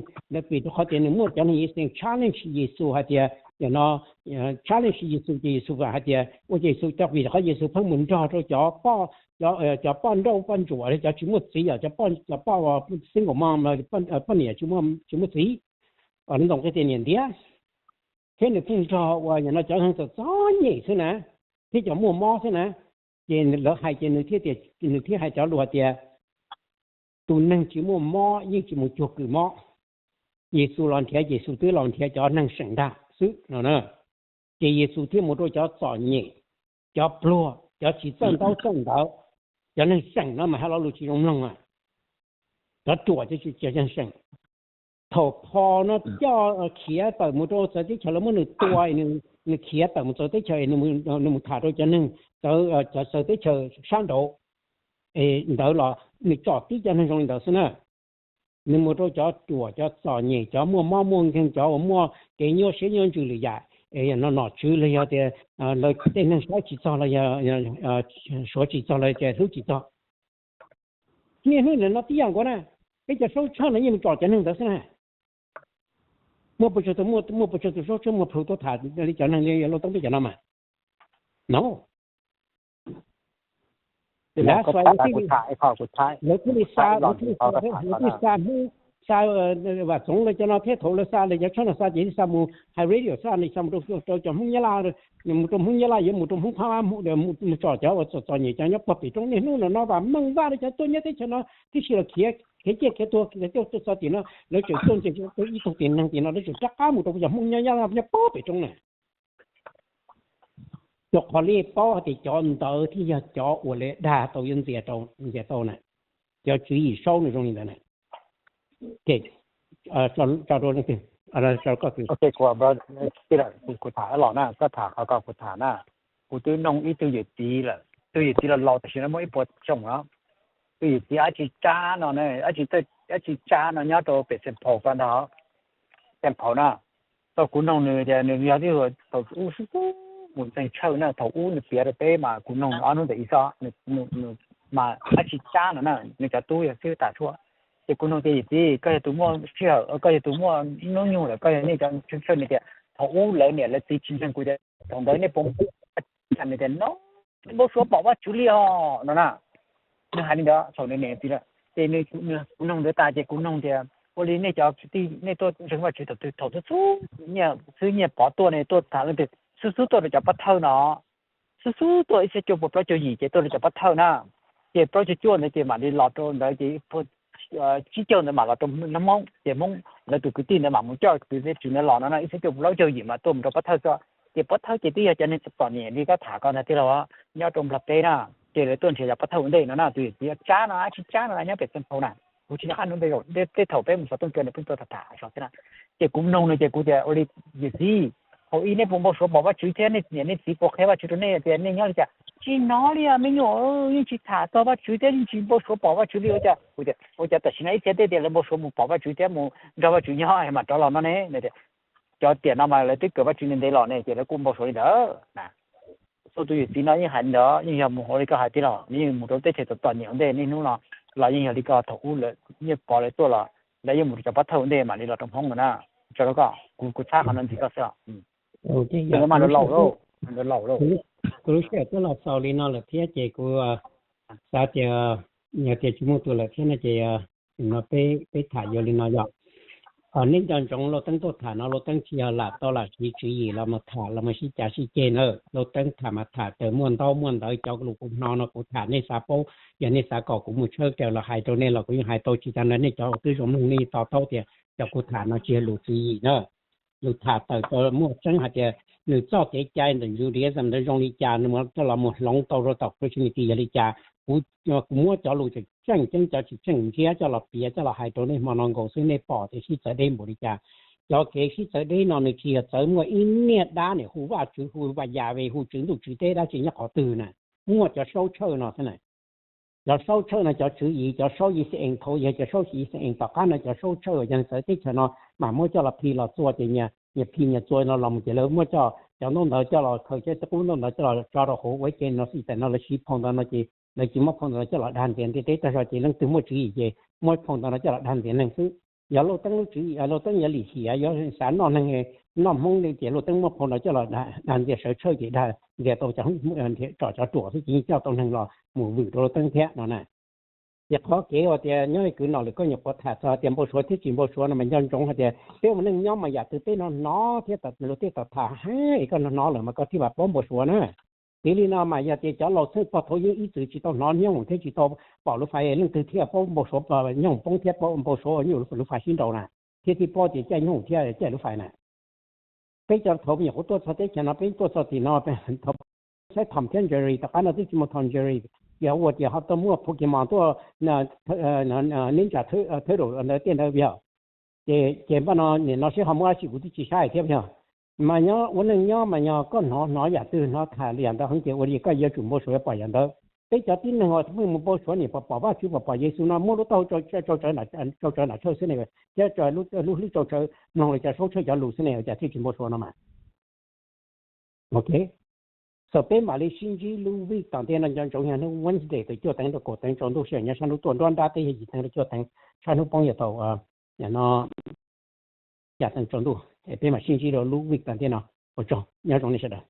vim rau qhov tias nws muaj cov neeg Yixayees challenge Yexus hais tias, no, challenge Yexus ces Yexus hais tias, ua ces Yexus cov, vim rau qhov Yexus pheej mus nrog rau cov poj, cov poj nrauj poj ntsuam, cov tsis muaj txiv, cov poj, cov poj single mom, poj niam tsis muaj txiv, ntoo qe tias niam ntiav, thiab nws pheej nrog uas no cov neeg txom txom nyem xwb na, thiab cov muaj mob xwb na. Ces lawv hais ces nws thiaj, nws thiaj hais cov lus hais tias, tus neeg tsis muaj mob yeej tsis mus cuag kws mob. Yexus los nrhiav, Yexus twb los nrhiav cov neeg seem ntag xwb no na. Ces Yexus thiaj mus rau cov txom nyem, cov pluag, cov tsis txawj ntaub txawj ntawv, cov neeg seem no mas hais lo lus tsis zoo mloog a. Cov ruam ces cov neeg seem. Thaum Paul no coj khiav tawm mus rau txawv teb chaws, lawv muab nws tua, nws khiav tawm mus txawv teb chaws, nws mus tham rau cov neeg txawv, cov txawv teb chaws sab nraud. Ntawd los nws tsom tib cov neeg zoo li ntawd xwb na. Nws mus rau cov ruam, cov txom nyem, cov muaj mob muaj nkeeg, cov uas muaj kev nyuaj siab nyuaj ntsws lwm yam, no nom tswv los yog tias lawv tej neeg saib tsis txog los yog suav tsis txog los yog hlub tsis txog. Niaj hnub no tib yam nkaus na, peb cov saub tshaj no yeej mus tsom cov neeg ntawd xwb na. Muaj pes tsawg tus, muaj pes tsawg tus saub tshaj muaj plhu tuaj tham li cov neeg li Lauj Toob peb cov no mas? No. Lawv thiaj li xa, lawv thiaj li xa, lawv thiaj li xa Hmoob, xa Vam Txoov lawv cov no thiab, thaum lawv xa lawv cov tshaj no xa ces thiaj xa mus hais radio, xa li xa mus rau cov Hmoob Nyab Laj, mus rau Hmoob Nyab Laj yuav mus rau Hmoob Phab Lab, mus tsom cov uas txom txom nyem cov nyob puag pem roob. Niaj hnub no no Vam Meej Vaj lawv cov tuaj nyob teb chaws no tib si los khiav, khiav ciaj khiav tuag, khiav tuaj txog tim no, lawv tseem tuaj ntsia ib tug tim neeg tim no, lawv tseem rov qab mus rau cov Hmoob Nyab Laj nyob puag pem roob na. Rau qhov li paub hais tias cov ntawd thiaj yog cov uas lawv dag tau yuav ntxias tau na. Cov tswv yim saub nws zoo li ntawd na. Tso rau leej twg? Kuv tham los na, koj tham qhov ko kuv tham na. Kuv twb noog ib tug yawm txiv lawm, tug yawm txiv los laus tam sim no muaj ib puas xyoo lawm. Tug yawm txiv dab tsi tsab no, dab tsi tsab no nyob rau pem Saint Paul ko ntag. Saint Paul na, tau kuv noog nws tias nws yog tib thaum ub xub xub mus ntseeg tshawj na, thaum ub nws piav rau peb mas kuv noog nws ob hnub ntawm ib xub, mas dab tsi tsab no na, nws cov tub yog xib hwb tas tshuaj. Ces kuv noog tias yawm txiv, koj yog tus muaj sij hawm, koj yog tus muaj hnub nyoog lawm, koj yog nej cov tshawj nws tias thaum ub lawv niam lawv txiv tsis ntseeg kuv tias thaum ntawd nej puas, nws tias no, npaum suav pom Vajtswv li os no na. Nws hais li ntawd thaum nws niam txiv lawm ces kuv noog ntawd tas ces kuv noog tias ua li nej cov kwv tij nej tuaj ntseeg Vajtswv thaum twg, thaum xub xub nyiaj, xwb nyiaj pov tuaj ne, tuaj tham leej twg, xub xub tuaj rau cov pov thawj no, xub xub tuaj ib txhiab cuaj puas plaub caug yim ces tuaj rau cov pov thawj na, ces plaub caug cuaj ntawd ces mam li los rau ntawd ces tsib caug ntawd mam los rau Hmoob, ces Hmoob lawv tus kwv tij ntawd mam mus coj kwv tij ntawd los no na, ib txhiab cuaj puas plaub caug yim mas tuaj mus rau pov thawj xwb. Ces pov thawj ces twb yog cov neeg txom nyem li koj tham ko ntag tij laug, nyob rau Nplog teb na, ces lawv tuaj nrhiav cov pov thawj ua ntej no na, tus yawm txiv tsab no dab tsi tsab no nyob pem Xeev Phaum na. Kuv tsis nco qab hnub npe, tej thaum peb mus xov tooj cua nws pheej tuaj tham tham xwb na. Ces kuv noog nws ces kuv tias ua li yawm txiv, thaum ub nej puas npau suav pom Vajtswv thiab nej niam nej txiv puas qhia Vajtswv rau nej tias nej nyob li cas? Tsis hnov li os me nyuam, yeej tsis tham txog Vajtswv thiab yeej tsis npau suav pom Vajtswv li. Ua cas, ua cas tam sim no ib txhia tej tias lawv npau suav mus pom Vajtswv thiab mus nrog Vajtswv nyob mam rov los no ne? Cov tiam no mas lawv twb kawm Vajtswv ntev ntev los ne ces lawv kuj npau suav li ntawd. Txhua tus yawm txiv no yeej hais li ntawd, yeej yog mus ua li koj hais tij laug, yeej mus rau teb chaws txom txom nyem ua ntej niaj hnub no los yeej yog li ko, thaum ub lawv nyiaj pov lawv tuaj los lawv yeej mus rau cov pov thawj ua ntej mam li los rau Hmoob no na. Tso rau koj, kuv, kuv txhab qhov no ntxiv koj xwb. Kuv lub sij hawm twb los xaus li no lawm thiab ces kuv xav tias yog tias tsis muaj tus lawm thiab no ces no peb, peb tham yuav li no yog. Nej nco ntsoov Lauj Teeb tuaj tham no, Lauj Teeb tsis yog lam tau lam siv tswv yim los mus tham los mus sib cav sib ceg na. Lauj Teeb tham mas tham raws muaj ntaub muaj ntawv, cov lus kuv hnov no kuv tham nej xav paub, yog nej xav kom kuv mus tshawb raws los hais rau nej los kuv yeej hais tau, tsis tas ntawd nej cov twb zoo mloog nej yeej to taub tias cov kuv tham no tsis yog lus tswv yim na. Lus tham tawm rau muaj tseeb hais tias nws txoj kev cai ntawm Judaism ntawd zoo li cas, nws mus coj los mus hloov tau rau tom Christianity yog li cas, Kuv, kuv muab cov lus tseem tseem ceeb, cov tsis tseem ntsiab coj los piav coj los hais rau nej hmo no nkaus xwb, nej pom tias sib txawv deb npaum li cas. Cov kev sib txawv deb no nws tsis yog txawv muaj ib niag dab niam hu Vajtswv hu Vayave hu tswv ntuj tswv teb dab tsi nyob qhov twg na. Muaj cov saub tshawj no xwb na. Cov saub tshawj no cov tswv yim, cov saub yis xees thaum yog cov saub yis xees tom qab no cov saub tshawj yog txawv teb chaws no mas muab coj los phi los txua ces nyias phi nyias txua no los mus ces lawv muab coj cov ntaub ntawv coj los khaws cov qub ntaub ntawv coj los tso rau hauv ua ke no xwb. Tam no lawv siv phau ntawv no ces lawv tsis muab phau ntawv no coj los dag ntxias ntiaj teb tag zog ces leej twg muaj tswv yim ces muab phau ntawv no coj los dag ntxias neeg xwb. Yog Lauj Teeb lub tswv yim, Lauj Teeb yuav lim hiam yuav xav noj neeg, noj Hmoob li ces Lauj Teeb muab phau ntawv coj los dag ntxias sawv tshawj ces dag ntxias tau cov, tsom cov ruam xwb ces yeej coj tau neeg los mus vwm rau Lauj Teeb thiab no na. Ces qhov kev uas tias nyob li kwv no lawm koj nyuam qhuav tham txog tias npau suav thiab tsis npau suav no mas nco ntsoov hais tias peb ua neej nyob mas yam twg peb hnov hnov thiab luag tej tau tham heev es koj hnov hnov lawm mas koj thiaj paub npau suav na. Piv li no mas yog tias cov laus txheej pog thaud yeej ib txwm tsis tau hnov nyooj thiab tsis tau pom lub fais, leej twg thiaj paub npau suav, nyooj poob thiab paub npau suav uas nyuj lub fais sib nraus na, thiaj thiaj paub tias caij nyooj thiab caij lub fais na. Peb cov thaum me nyuam qhuav tuaj txog teb chaws no, peb tuaj txog tim no, thaum saib Tom thiab Jerry, tom qab no twb tsis muaj Tom Jerry, yog ua tias ho tau muaj Pokemon tuaj, Ninja Turtle ntawd tej ntawd yog. Ces, ces npaj no nim no seb ho muaj dab tsi kuv twb tsis saib thiab yog. Mas nyob ua neej nyob mas yog koj hnov hnov yam twg hnov tham li yam ntawd heev ces ua li koj yuav tsum npau suav yuav pom yam ntawd. Peb cov tib neeg uas pheej mus npau suav niam pom pom Vajtswv pom pom Yexus no muab lub taub hau tsau tsawv nram, tsau tsawv nram tshawj xwb ne, thiab lub hlwb tsau tsawv mloog li cov saub tshawj cov lus xwb ne, cas thiaj tsis npau suav no mas. Ok, so peb mam li sib ntsib lub week tom ntej no, nco ntsoov yog hnub Wednesday thaum cuaj teev rau kaum teev tsaus ntuj, sij hawm nyob sab hnub tuaj nruab nrab teb yog yim teev rau cuaj teev, sab hnub poob yog thaum no xya teev tsaus ntuj. Peb mam sib ntsib rau lub week tom ntej no. Ua tsaug, nyob zoo nej sawv daws.